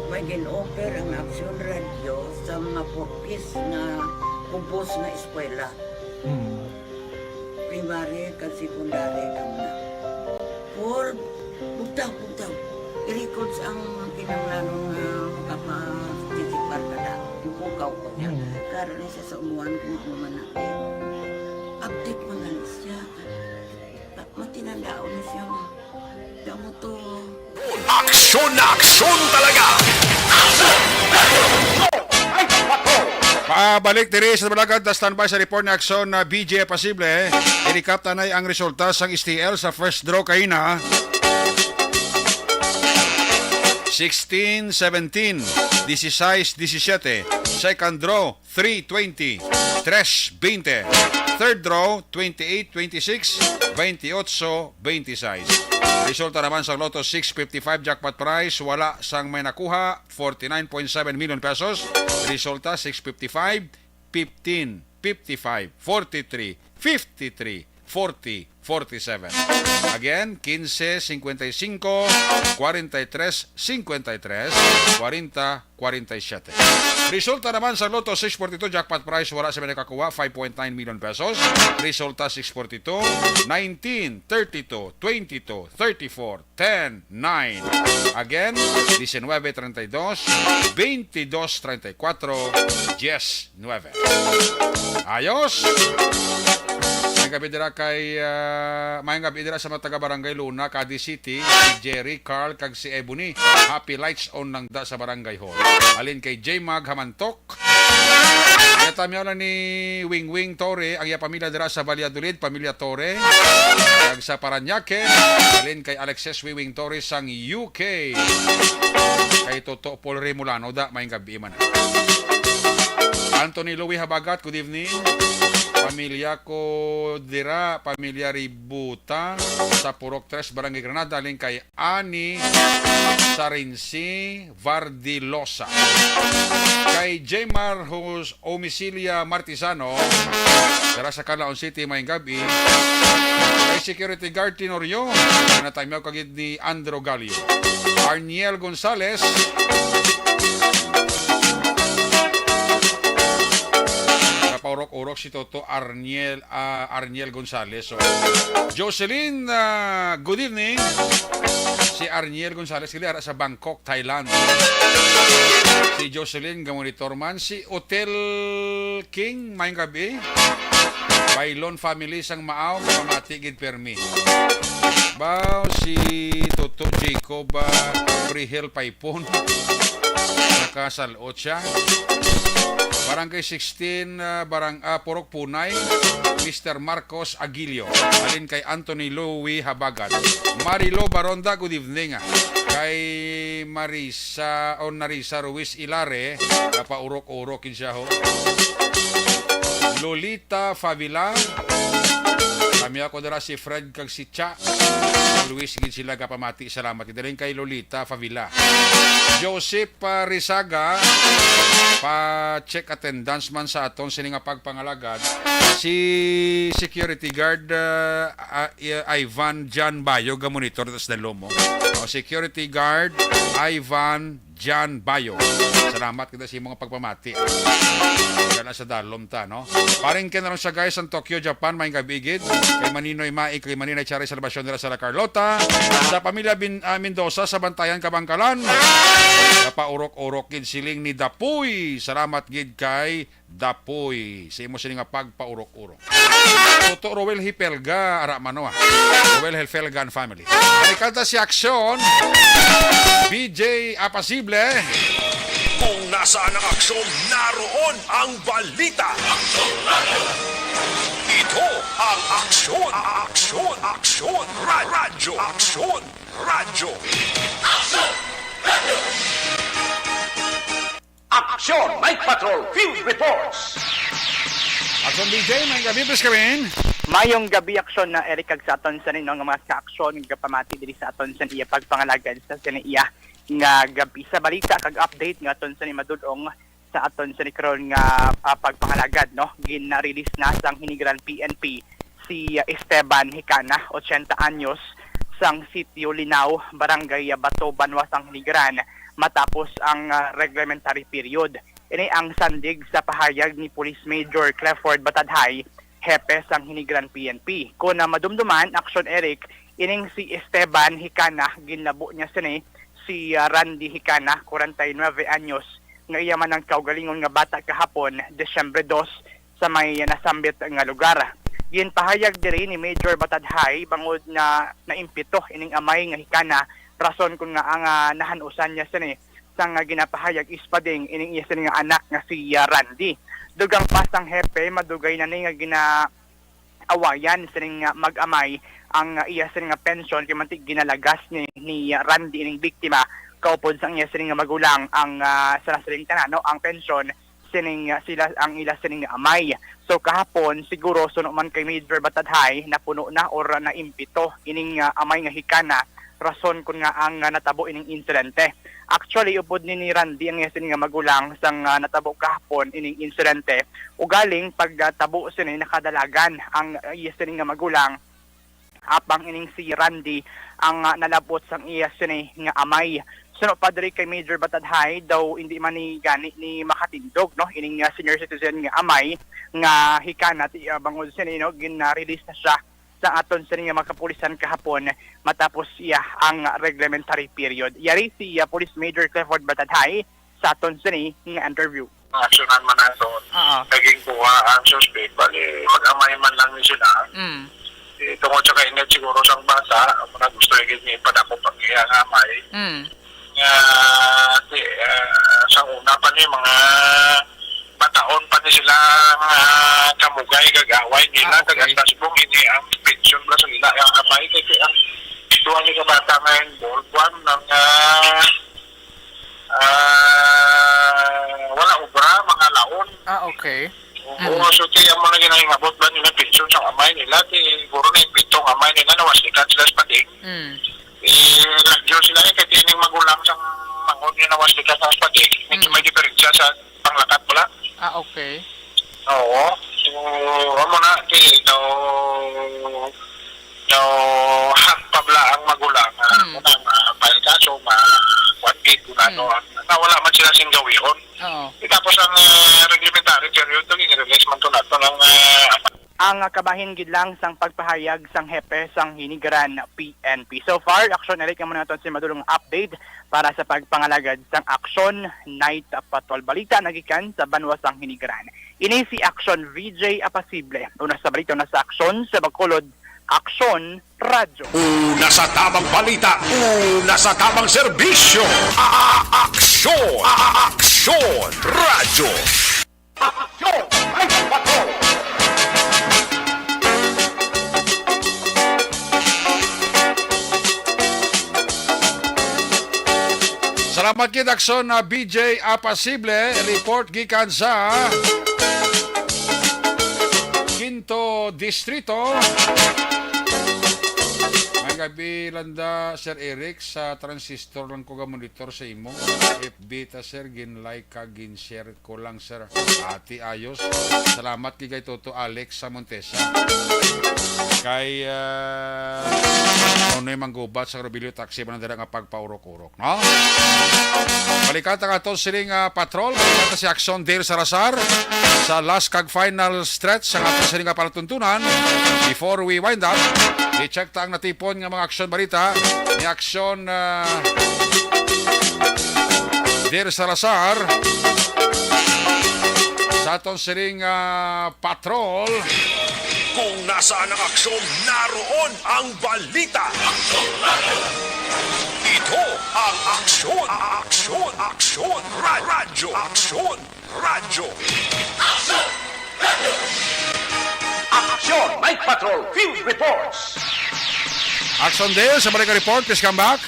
May gin-offer ang Action Radio sa mga four Ps nga kubos nga eskwela. Mm. Primary kag secondary kamo na. Four, bugtaw, bugtaw. I-records ang kinahanglanon nga makaparticipar ka na. Ipukaw ko niya. Mm. Karon ni sa umuan kung ano man natin. Update man gani siya. Ta-, matinandaon na siya nga. Damo to. Aksyon na aksyon talaga! Ay, pato! Pabalik diri sa Balagan, ta standby sa report ni Aksyon na B J Pasible. I-recap tanay ang resulta sang S T L sa first draw kaina. Sixteen seventeen, dieciséis diecisiete. Second draw, three twenty, tres veinte. Third draw, twenty-eight twenty-six, veintiocho veintiséis. Resulta naman sa Lotto six fifty-five jackpot prize, wala sang may nakuha, forty-nine point seven million pesos. Resulta, six fifty-five, fifteen, fifty-five, forty-three, fifty-three, forty, forty-seven. Again, quince, cincuenta y cinco, cuarenta y tres, cincuenta y tres, cuarenta, cuarenta y siete. Resulta naman sa Lotto six forty-two jackpot prize, wala sa may nakakuha, five point nine million pesos. Resulta six forty-two, nineteen, thirty-two, twenty-two, thirty-four, ten, nine. Again, diecinueve treinta y dos, veintidós treinta y cuatro, diecinueve. Ayos! May gabi dira kay, ah, may gabi dira sa mga taga Barangay Luna, Cadiz City, si Jerry, Carl, kag si Ebony. Happy lights on lang da sa Barangay Hall. Alin kay J Mag Hamantok. Natamyaw lang ni Wing Wing Torre, ang iya pamilya dira sa Valladolid, pamilya Torre. Kag sa Parañaque, alin kay Alexis Wiwing Torre sang U K. Kay Toto Paul Remulano da, may gabi man. Anthony Louis Habagat, good evening. Pamilya ko dira, pamilya Ributa, sa Purok Tres, Barangay Granada, alin kay Ani Sarinsi Vardilosa. Kay Jemar Hus-, Omisilia Martisano, dira sa Calaon City, may gabi. Kay security guard Tenorio, natamyaw kagid ni Andro Gallo. Arniel Gonzales, napaurok-urok si Toto Arniel, ah, Arniel Gonzales. So, Jocelyn, ah, good evening. Si Arniel Gonzales, gali ara sa Bangkok, Thailand. Si Jocelyn, gamonitor man. Si Hotel King, may gabi. Bailon family sang Maaw, pamati gid permi. Baw si Toto Jacob, ah, Brihel Paipon. Nakasalot siya. Barangay sixteen, ah, barang-, ah, Purok Punay, Mister Marcos Aguilio. Alin kay Anthony Louie Habagat. Marilo Baronda, good evening, ah. Kay Marisa, o Narisa Ruiz Ilare, napaurok-urok gid siya, ho. Lolita Favila, kami ako dira si Fred kag si Cha. Luis gid sila gapamati. Salamat gid rin kay Lolita Favila. Joseph, ah, Rizaga, pa-check attendance man sa aton sini nga pagpangalagad. Si security guard, ah, ah, I-, Ivan Jan Bayo, ga monitor tas dalo mo. O, security guard, Ivan Jan Bayo. Salamat kita sa imong pagpamati. Dala sa dalom ta, no? Paring Ken Ronsaga sang Tokyo, Japan, may gabi gid. Kay Maninoy Mai, kay Maninoy Charis Salvacion dira sa La Carlota. Sa pamilya Bin-, ah, Mendoza sa Bantayan, Kabangkalan. Napaurok-urok gid siling ni Dapoy. Salamat gid kay Dapoy sa imo sini nga pagpaurok-urok. Toto Roel Hipelga, ara man, no, ah. Roel Hipelga and family. May kanta si Aksyon, B J Apasible. Kung nasaan ang aksyon, naroon ang balita. Ito ang Aksyon, Aksyon, Aksyon, Ra-, Radyo, Aksyon, Radyo. Aksyon! Night Patrol Field Reports! Aksyon, B J, may gabi, please, Kevin. Mayong gabi, Aksyon, na Eric, kag sa aton sa ninyo nga mga ka-aksyon, nga pamati diri sa aton sa iya pagpangalagad sa sini iya nga gabi. Sa balita kag update nga aton sa ni madulong sa aton sa ni karon nga, ah, pagpangalagad, no? Gin-release na sang Hinigran P N P si, ah, Esteban Hicana, ochenta anyos, sang Sitio Linao, Barangay Bato, Banwa sang Hinigran, matapos ang, ah, reglementary period. Ini ang sandig sa pahayag ni Police Major Clifford Batadhay, hepe sang Hinigran P N P. Kon na madumduman, Aksyon Eric, ining si Esteban Hicana, ginlabo niya sini si, ah, Randy Hicana, kwarenta y nuebe anyos, nga iya man ang kaugalingon nga bata kahapon, Disyembre dos, sa may nasambit nga lugar. Ginpahayag diri ni Major Batadhay bangod nga naimpito ining amay nga Hicana, rason kon ngaa nga nahan-usan niya sini sang ginapahayag ispading ining iya sini nga anak nga si, ah, Randy. Dugang pa sang hepe, madugay na ni nga ginaawayan sining, ah, mag-amay ang, ah, iya sining nga pensyon, kay manti ginalagas ni, ni Randy ining biktima kaupod sang iya sining nga magulang ang, ah, sa nasiling tanan, no, ang pensyon sining, ah, sila ang ila sining amay. So kahapon siguro, suno man kay Major Batadhay, napuno na or naimpito ining, ah, amay nga hikana, rason kun nga ang, ah, natabo ining insidente. Actually, upod ni, ni Randy ang iya sining nga magulang sang, ah, natabo kahapon ining insidente. Ugaling pagtabo sini, nakadalagan ang, ah, iya sining nga magulang, apang ining si Randy ang, ah, nalabot sang iya sini nga amay. Suno pa diri kay Major Batadhay, daw hindi man ni gani ni makatindog, no, ining, ah, senior citizen nga amay nga hikana ti, ah, bangod sini, no, gin-release na siya sa aton sini nga mga kapulisan kahapon matapos iya ang reglementary period. Yari si, ah, Police Major Clifford Batadhay sa aton sini nga interview. Aksyonan man naton. Oo. Naging kuha ang suspect, bali, mag-amay man lang ni sila. Mm. Eh, tungod sa kainit siguro sang bata, amo na gusto gid ni ipadakop ang iyang amay. Mm. Nga, ti, ah, sa una pa ni, mga bataon pa ni sila nga kamugay kag away nila. Ah, okay. Kag hasta subong ini ang pensyon bala sa ila ang amay, kay ang duha ni ka bata nga involved, one nga, ah, wala obra, mga laon. Ah, okay. Oo, mm. So ti amo na ginahingabot ba nila pensyon sa amay nila, ti siguro na yung pitong amay nila, nawaslikan sila sa pading. Mm. Eh, radyo sila, eh, kay tining magulang sang manghod nga nawaslikan sa pading, medyo, mm, may diferensya sa panglakat pala. Ah, okay. Oo. So, amo na, ti, daw, daw, hak pa bala ang magulang, ah, mm, muna, ma-file kaso, ma-, kuwan gid, kung ano, mm, ang, na wala man sila sing gawihon. Oo. Eh, tapos ang, ah, reglementary period, to, gin-release man to nato ng, ah, Ang kabahin gid lang sang pagpahayag sang hepe sang Hinigaran P N P. So far, Aksyon Eric, amo na naton si madulong update para sa pagpangalagad sang Aksyon Night Patrol. Balita nagikan sa banwa sang Hinigaran. Ini si Aksyon V J Apasible. Una sa balita, una sa Aksyon sa Bacolod, Aksyon Radyo. Una sa tabang balita, una sa tabang serbisyo. A-, a-, Aksyon, a-, a-, Aksyon Radyo. Aksyon! May patrol! Salamat gid, Aksyon na B J Apasible. Report gikan sa Quinto Distrito. May gabi, Landa, Sir Eric, sa transistor lang ko ga-monitor sa imo. F B ta, sir, gin-like ka, gin-share ko lang, sir. Ati ayos. Salamat kay, kay Toto Alex sa Montesa. Kay, ah, Nonoy Manggubat sa Robilio Taxi, man dira nga pagpaurok-urok, no? Balikan ta nga aton sining, ah, patrol. Balikan ta si Aksyon Dale Salazar sa last kag final stretch sa aton sining nga palatuntunan. Before we wind up, i-check ta ang natipon nga mga aksyon balita ni Aksyon, ah, Dale Salazar sa aton sining, ah, patrol. Kung nasaan ang aksyon, naroon ang balita. Ito ang Aksyon, Aksyon, Aksyon, Ra-, Radyo, Aksyon, Radyo. Aksyon! Night Patrol Field Reports. Aksyon Dale, sa balik nga report, please come back.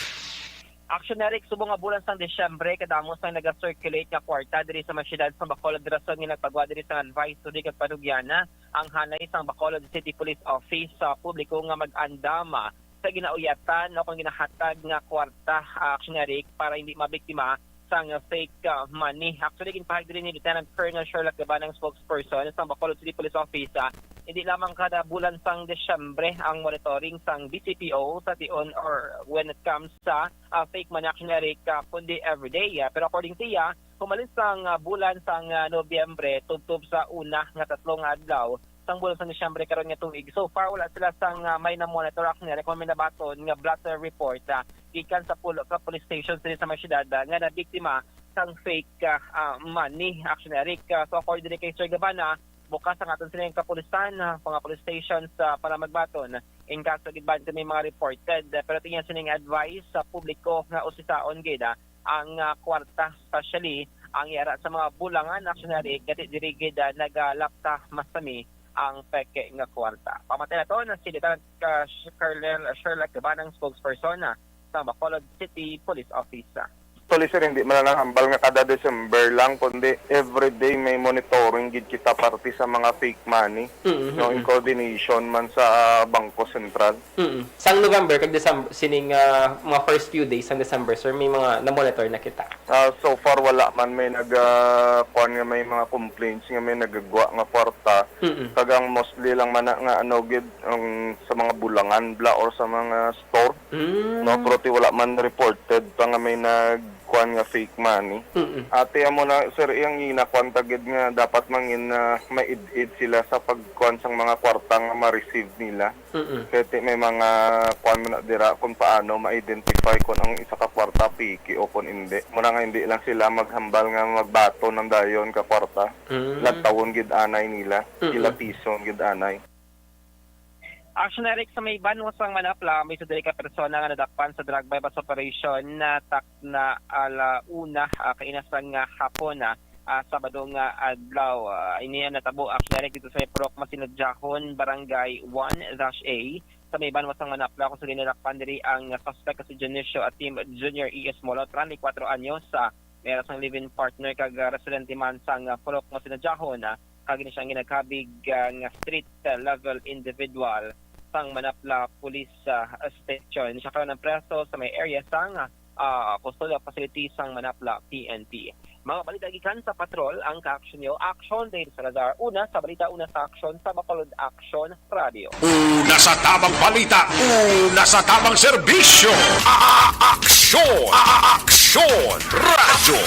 Aksyon Eric, subong nga bulan sang Disyembre, kadamo sang naga-circulate nga kwarta diri sa mga syudad sa Bacolod, rason nga nagpagwa diri sang advisory kag panugyana ang hanay sang Bacolod City Police Office sa publiko nga mag-andam, ah, sa ginauyatan o kung ginahatag nga kwarta, ah, Aksyon Eric, para hindi mabiktima sang fake, ah, money. Actually, ginpahayag diri ni Lieutenant Colonel Sherlock Gabanang, spokesperson sang Bacolod City Police Office, ah, hindi lamang kada bulan sang Disyembre ang monitoring sang B C P O sa tion or when it comes sa, ah, fake money, Aksyon Eric, ah, kundi everyday. Ah, pero according siya, humalin sang, ah, bulan sang, ah, Nobyembre tubtob sa una nga tatlo nga adlaw sang bulan sang Disyembre karon nga tuig. So far, wala sila sang, ah, may na-monitor, Aksyon Eric, kung may nabaton nga blotter report, ah, gikan sa pulo ka police stations diri sa mga syudad, ah, nga nabiktima sang fake, ah, ah, money, Aksyon Eric. Ah, so according diri kay Sir Gabana, bukas ang aton sining kapulisan, ah, mga police stations, ah, para magbaton in case gid ba may mga reported. Ah, pero tingin sining advice sa publiko nga usisaon gid, ah, ang, ah, kwarta, especially Ang yara sa mga bulangan, Action Eric, gati diri gid, ah, nagalapta masami ang peke nga kwarta. Pamati na to na si Lieutenant, ah, Colonel Sherlock Gabanang, spokesperson, ah, sa Bacolod City Police Office. Actually, sir, hindi man lang hambal nga kada December lang, kundi everyday may monitoring gid kita parte sa mga fake money, Mm, no, mm. in coordination man sa Bangko Sentral. Mm. Sang November kag December, sining, ah, mga first few days sang December, sir, may mga na-monitor na kita? Ah, so far, wala man may nag, ah, kuwan nga may mga complaints nga may nagagwa nga kwarta. Mm. Kag ang mostly lang man na nga, ano, gid, ang sa mga bulangan bla or sa mga store. Mm. No, pero ti wala man reported pa nga may nagkuan nga fake money. Mm. Ate, amo na, sir, iyang ginakuan ta gid nga dapat mangin na maid-id sila sa pagkuan sang mga kwarta nga ma-receive nila. Mm. Kay ti may mga kuan man na dira kung paano ma-identify kung ang isa ka kwarta piki o kung hindi. Muna nga hindi lang sila maghambal nga magbaton ng dayon ka kwarta. Mm. Lantawon gid anay nila. Mm. Kilatison gid anay. Action Eric, sa may banwa sang Manapla, may isa diri ka persona nga nadakpan sa drug buy-bust operation na takna ala una, ah, kaina sang, ah, hapon, ah, ah, Sabado nga adlaw. Ah, ini ang natabo, Action Eric, dito sa may Purok Masinadjahon, Barangay one dash A, sa may banwa sang Manapla, kung sa nadakpan diri ang suspect nga si Dionisio Atim Junior, E S Molo, treinta y cuatro anyos, ah, may ara sang live-in partner kag, ah, residente man sang, ah, Purok Masinadjahon, ah, kag ini siya ang ginakabig, ah, nga street, ah, level individual sang Manapla Police, ah, Station. Siya karon ang preso sa may area sang, ah, custodial facility sang Manapla P N P. Mga balita gikan sa patrol, ang ka-action niyo, Action Dave Salazar. Una sa balita, una sa aksyon sa Bacolod Action Radio. Una sa tamang balita, una sa tamang serbisyo. A-, a-, aksyon, a-, a-, aksyon, radyo.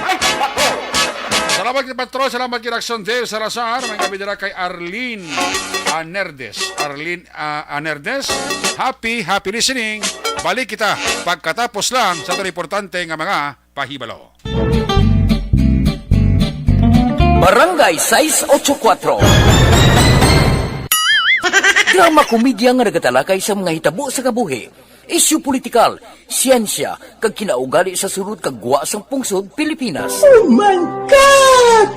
Ay, patrol! Salamat kay Patrol, salamat kay Action Dave Salazar. May gabi dira kay Arlene Anerdes. Arlene, ah, Anerdes, happy, happy listening. Balik kita pagkatapos lang sa mga importante nga mga pahibalo. Barangay sais ocho kuatro. Drama komedya nga nagatalakay sa mga hitabo sa kabuhi, isyu politikal, siyensya, kag kinaugali sa sulod kag gwa sang pungsod Pilipinas. Oh my God!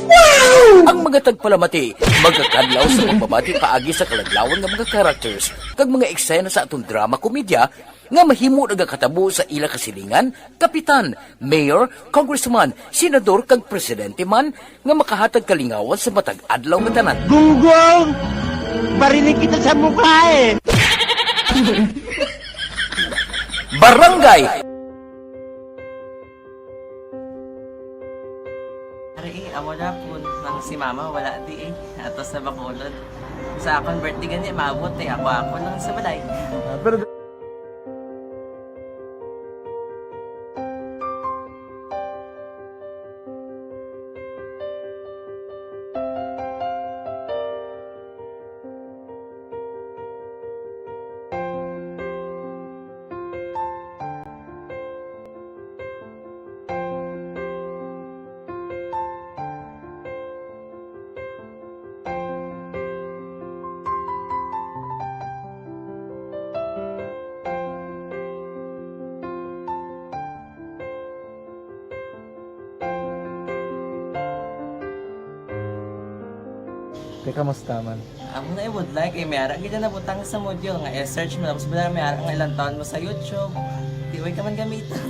Wow! Ang mga tagpalamati magakadlaw sa pagbabati paagi sa kaladlawan nga mga characters kag mga eksena sa aton drama komedya nga mahimo nagakatabo sa ila kasilingan, kapitan, mayor, congressman, senador, kag presidente man nga makahatag kalingawan sa matag adlaw nga tanan. Gunggong! Barinig kita sa mukha eh! Barangay Ari, eh, amo na po nang si mama wala di eh. Ato sa Bacolod. Sa akon birthday gani, maabot eh. Ako, ako lang sa balay. Ah, pero Te, kamusta man? Amo na, I would like, eh, may ara gid na nabutang sa module nga i-search mo, tapos wala, may ara nga ilang taon mo sa YouTube. Di, way ka man gamiton.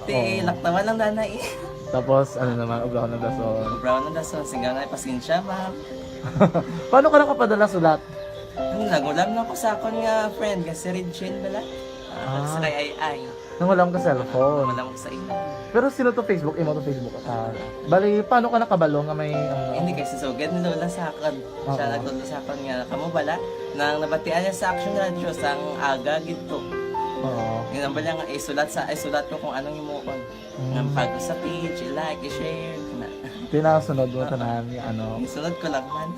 Ti, oo, laktawan lang dana eh. Tapos, ano naman, ubrahon ng dason. Ubrahon ng dason, singgaw na, pasensya, ma'am. Paano ka nakapadala sulat? Ano, nagulam lang ko sa akon nga friend, nga si Regine bala. Ah, ah, sa kay Ay Ay. Nangulam ka cellphone. Nangulam ko sa imo. Pero sino to Facebook? Imo to Facebook? Ah, bali, paano ka nakabalo nga may, ano? Hindi, kay si Sugad ni Lola sa akon. Siya, oo, nagtudlo sa akon nga, kamo bala, nang nabatian niya sa Action Radio, sang aga gid to. Oo. Yun ang bala nga, isulat sa, isulat ko kung anong himuon. Mm. Nga pag sa page, i-like, i-share, na. Tinasunod mo, oo, tanan, nga ano. Isunod ko lang man.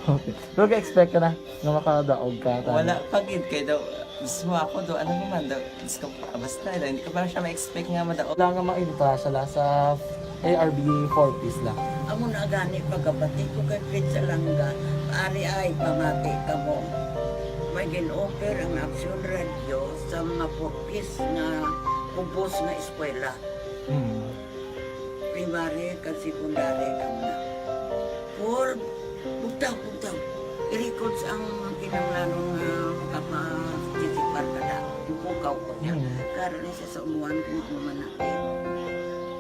Okay. Pero ka-expect ka na nga makadaog ka, tanan? Wala pa gid, kay daw, mismo ako do, ano mo man do, Diyos ko, basta, hindi ko pa siya ma-expect nga madaog. Wala nga mainta siya la sa A R B four Ps la. Amo na gani pagkabati ko kay Fred Salanga, ari ay pamati kamo. May gin-offer ang Aksyon Radio sa mga four Ps nga kubos nga eskwela. Hmm. Primary kag secondary lang na. Paul, bugtaw, bugtaw. I-records ang kinahanglanon nga makapa-, participar ka na. Bukaw ko niya. Mm. Karon ni siya sa umuan kung ano man natin.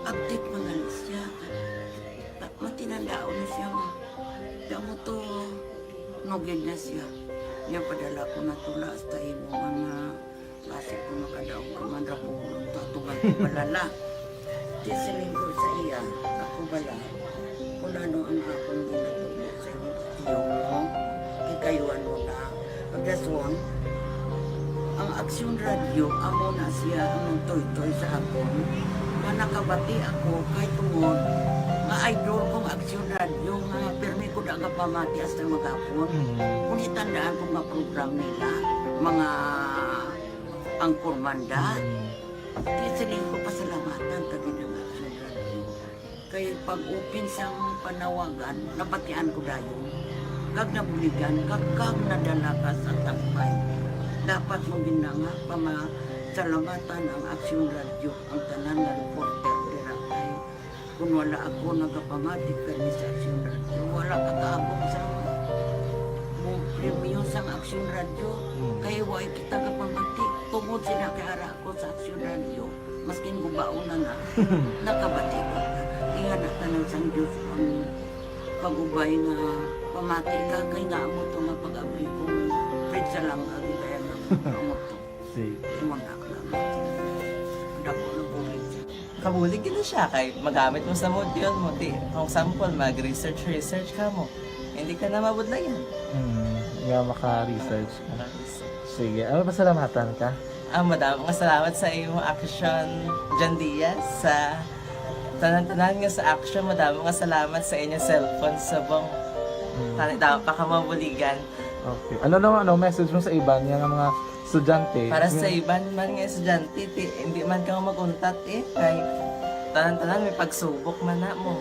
Update man gani siya. Ta-, matinandaon na siya nga. Kaya mo to, nugid na siya. Niya padala ko na tula hasta imo nga Basi kung makadaog ka man ra ko, tatugan ko palala. Di siling ko sa iya, ako bala, kung ano ang akong ginatubo sa imong tiyo mo, kay kayuan mo na. Pagdason, ang Aksyon Radyo, amo na siya ang nagtoytoy sa akon, nga nakabati ako kay tungod nga idol kong Aksyon Radyo nga pirmi ko da nga pamati hasta maghapon. Mm. Kung itandaan ko nga program nila, mga Anchorman da. Mm. Kaya siling ko, pasalamatan ta gid ang Aksyon Radyo. Kay pag-open sang panawagan, nabatian ko dayon. Kag nabuligan, kag, kag nadala ka sa tampay. Dapat mo gid na nga pamasalamatan ang Aksyon Radyo, ang tanan nga reporter dira kay Kung wala ako nagapamati kay Miss Action Radio, wala ka kaabot sa mo premyo sang Action Radio. Mm. Kay wa kita kapamati. Tungod sila kay ara ako sa Action Radio, maskin gubaon na na, nakabati ko. Ingana tanan sang Diyos ang pag-ubay nga pamati ka kay nga amo to nga pag-abri ko. Pwede sa lang ang kaya nga amo to. Sige. Imo na lang. Dako na bulig siya. Kabulig gid na siya kay magamit mo sa module mo. Di, kung sample, mag-research, research ka mo. Hindi ka na mabudlayan. Hmm, nga maka-research ka. Maka-research. Sige, ano, pasalamatan ka? Ah, madamo nga salamat sa imo, Action John Diaz, sa tanan-tanan nga sa Action. Madamo nga salamat sa inyo cellphone subong. Hmm. Tani, dapat pa ka mabuligan. Okay. Ano naman, ano, message mo sa iban nga mga estudyante? Para sa iban man nga estudyante, ti, hindi man ka mag-untat, eh, kay tanan-tanan may pagsubok man na mo.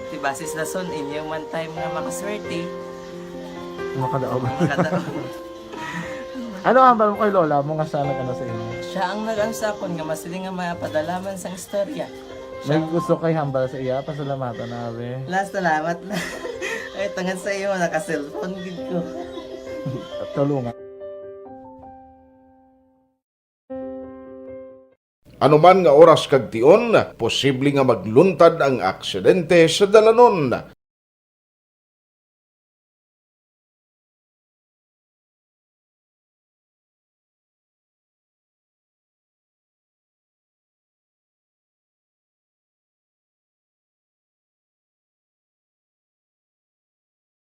Ti, basi sa dason, inyo man time nga makaswerte. Makadaog. Makadaog. Ano ang hambal mo kay lola mo nga siya nag-ano sa inyo? Siya ang nag-ano sa akon nga masiling nga mapadala man sang istorya. May gusto kay hambal sa iya, pasalamatan na, abi. La, salamat na. Ay, tungod sa imo, naka-cellphone gid ko. Tulungan. Ano man nga oras kag tion, posible nga magluntad ang aksidente sa dalanon.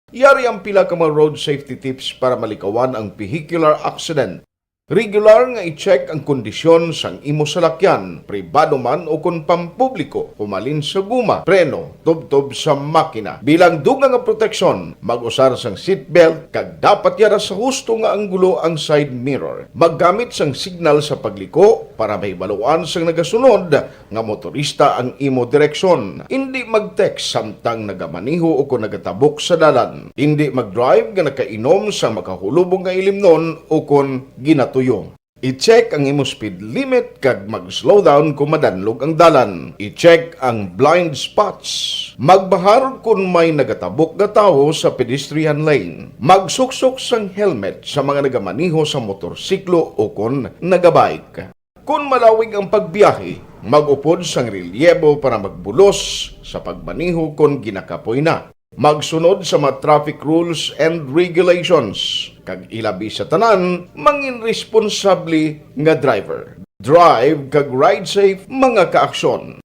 Yari ang pila ka mga road safety tips para malikawan ang vehicular accident. Regular nga i-check ang kondisyon sang imo salakyan, pribado man o kon pampubliko, humalin sa guma, preno, tubtob sa makina. Bilang dugang nga proteksyon, mag-usar sang seatbelt kag dapat yara sa husto nga anggulo ang side mirror. Maggamit sang signal sa pagliko para mahibaluan sang nagasunod nga motorista ang imo direksyon. Indi mag-text samtang nagamaneho o kon nagatabok sa dalan. Indi mag-drive nga nakainom sa makahulubong nga ilimnon o kon ginatuyo. I-check ang imo speed limit kag mag-slow down kon madanlog ang dalan. I-check ang blind spots. Magbahar kon may nagatabok nga tawo sa pedestrian lane. Magsuksok sang helmet sa mga nagamaneho sa motorsiklo o kon nagabike. Kon malawig ang pagbiyahe, mag-upod sang relyebo para magbulos sa pagmaneho kon ginakapoy na. Magsunod sa mga traffic rules and regulations, kag ilabi sa tanan, mangin responsable nga driver. Drive kag ride safe, mga kaaksyon.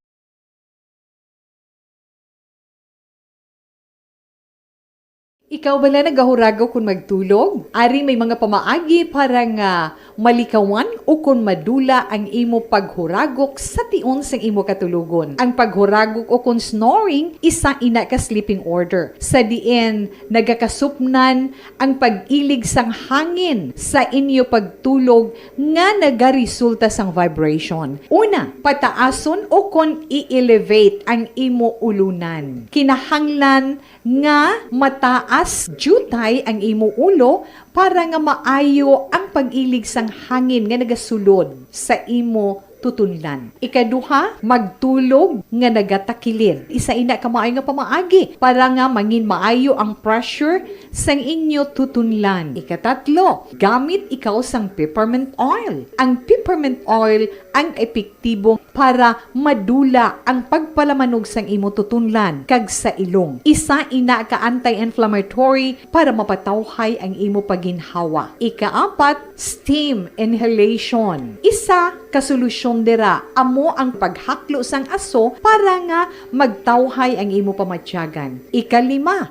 Ikaw bala nagahuragok kon magtulog? Ari may mga pamaagi para nga malikawan o kon madula ang imo paghuragok sa tion sang imo katulogon. Ang paghuragok o kon snoring, isa ina ka sleeping order, sa diin nagakasupnan ang pag-ilig sang hangin sa inyo pagtulog nga nagaresulta sang vibration. Una, pataason o kon i-elevate ang imo ulunan. Kinahanglan nga mataas diutay ang imo ulo para nga maayo ang pag-ilig sang hangin nga nagasulod sa imo tutunlan. Ikaduha, magtulog nga nagatakilid. Isa ina ka maayo nga pamaagi para nga mangin maayo ang pressure sang inyo tutunlan. Ikatatlo, gamit ikaw sang peppermint oil. Ang peppermint oil ang epektibo para madula ang pagpalamanog sang imo tutunlan kag sa ilong. Isa ina ka anti-inflammatory para mapatawhay ang imo paginhawa. Ikaapat, steam inhalation. Isa ka solusyon dira amo ang paghaklo sang aso para nga magtawhay ang imo pamatyagan. Ikalima,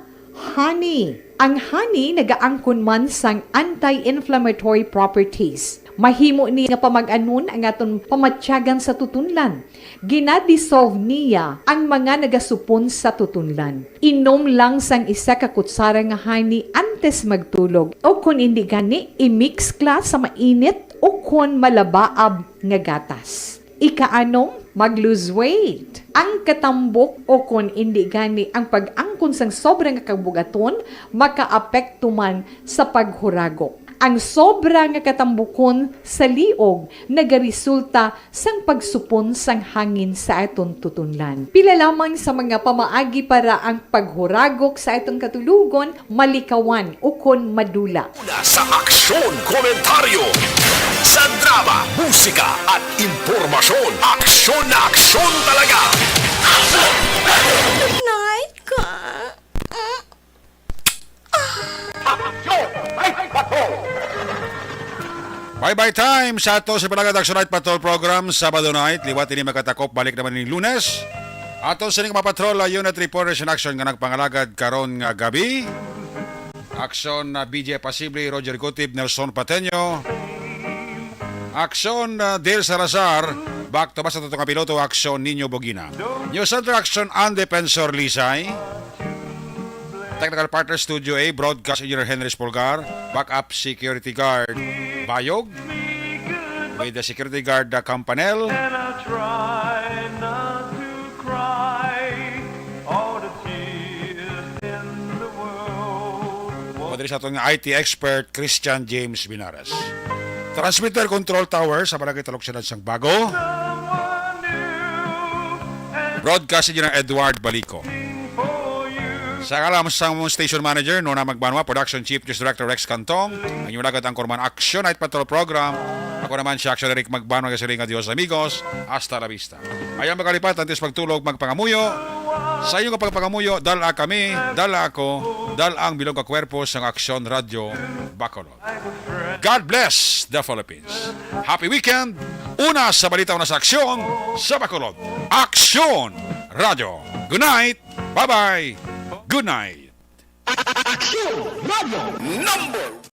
honey. Ang honey nagaangkon man sang anti-inflammatory properties. Mahimo ni nga pamag-anon ang aton pamatyagan sa tutunlan. Gina-dissolve niya ang mga nagasupon sa tutunlan. Inom lang sang isa ka kutsara nga honey antes magtulog, o kon indi gani, i-mix kla sa mainit o kon malabaab nga gatas. Ikaanom, mag-lose weight. Ang katambok o kon indi gani ang pag-angkon sang sobra nga kabugaton makaapekto man sa paghuragok. Ang sobra nga katambukon sa liog nagaresulta sang pagsupon sang hangin sa aton tutunlan. Pila lamang sa mga pamaagi para ang paghuragok sa aton katulogon malikawan ukon madula. Una sa aksyon, komentaryo, sa drama, musika, at impormasyon. Aksyon na aksyon talaga! Night ka. Bye-bye time sa ato sa Palagat Action Night Patrol Program, Sabado night. Liwat ini makatakop, balik naman ning Lunes. Ato sa ining mga patrol, uh, unit reporters in action nga nagpangalagad karon nga gabi. Action, uh, B J Pasible, Roger Gutib, Nelson Pateño. Action, uh, Dale Salazar. Back to back sa tuto nga piloto, Action Nino Bogina. News Center, Action, Ann Defensor Lisay. Technical partner, Studio A, broadcast engineer Henry Spolgar, backup security guard Bayog, with the security guard, uh, Campanel. And I'll try not to cry all the tears in the world. Padiri sa aton nga I T expert, Christian James Binares. Transmitter control tower sa Barangay Taloksanan sang Bago. Someone new and Broadcast engineer Edward Balico. Sa ngalan sang station manager, Nona Magbanwa, production chief, news director Rex Cantong, ang inyong lagad ang Korman Action Night Patrol Program. Ako naman si Action Eric Magbanwa, kasiling nga Dios amigos. Hasta la vista. Ayaw makalipat, antes pagtulog, magpangamuyo. Sa inyong pagpangamuyo, dala kami, dala ako, dala ang bilog nga kwerpo sang Action Radio Bacolod. God bless the Philippines. Happy weekend. Una sa balita, una sa aksyon, sa Bacolod. Aksyon Radio. Good night. Bye-bye. Good night. Aksyon Radio number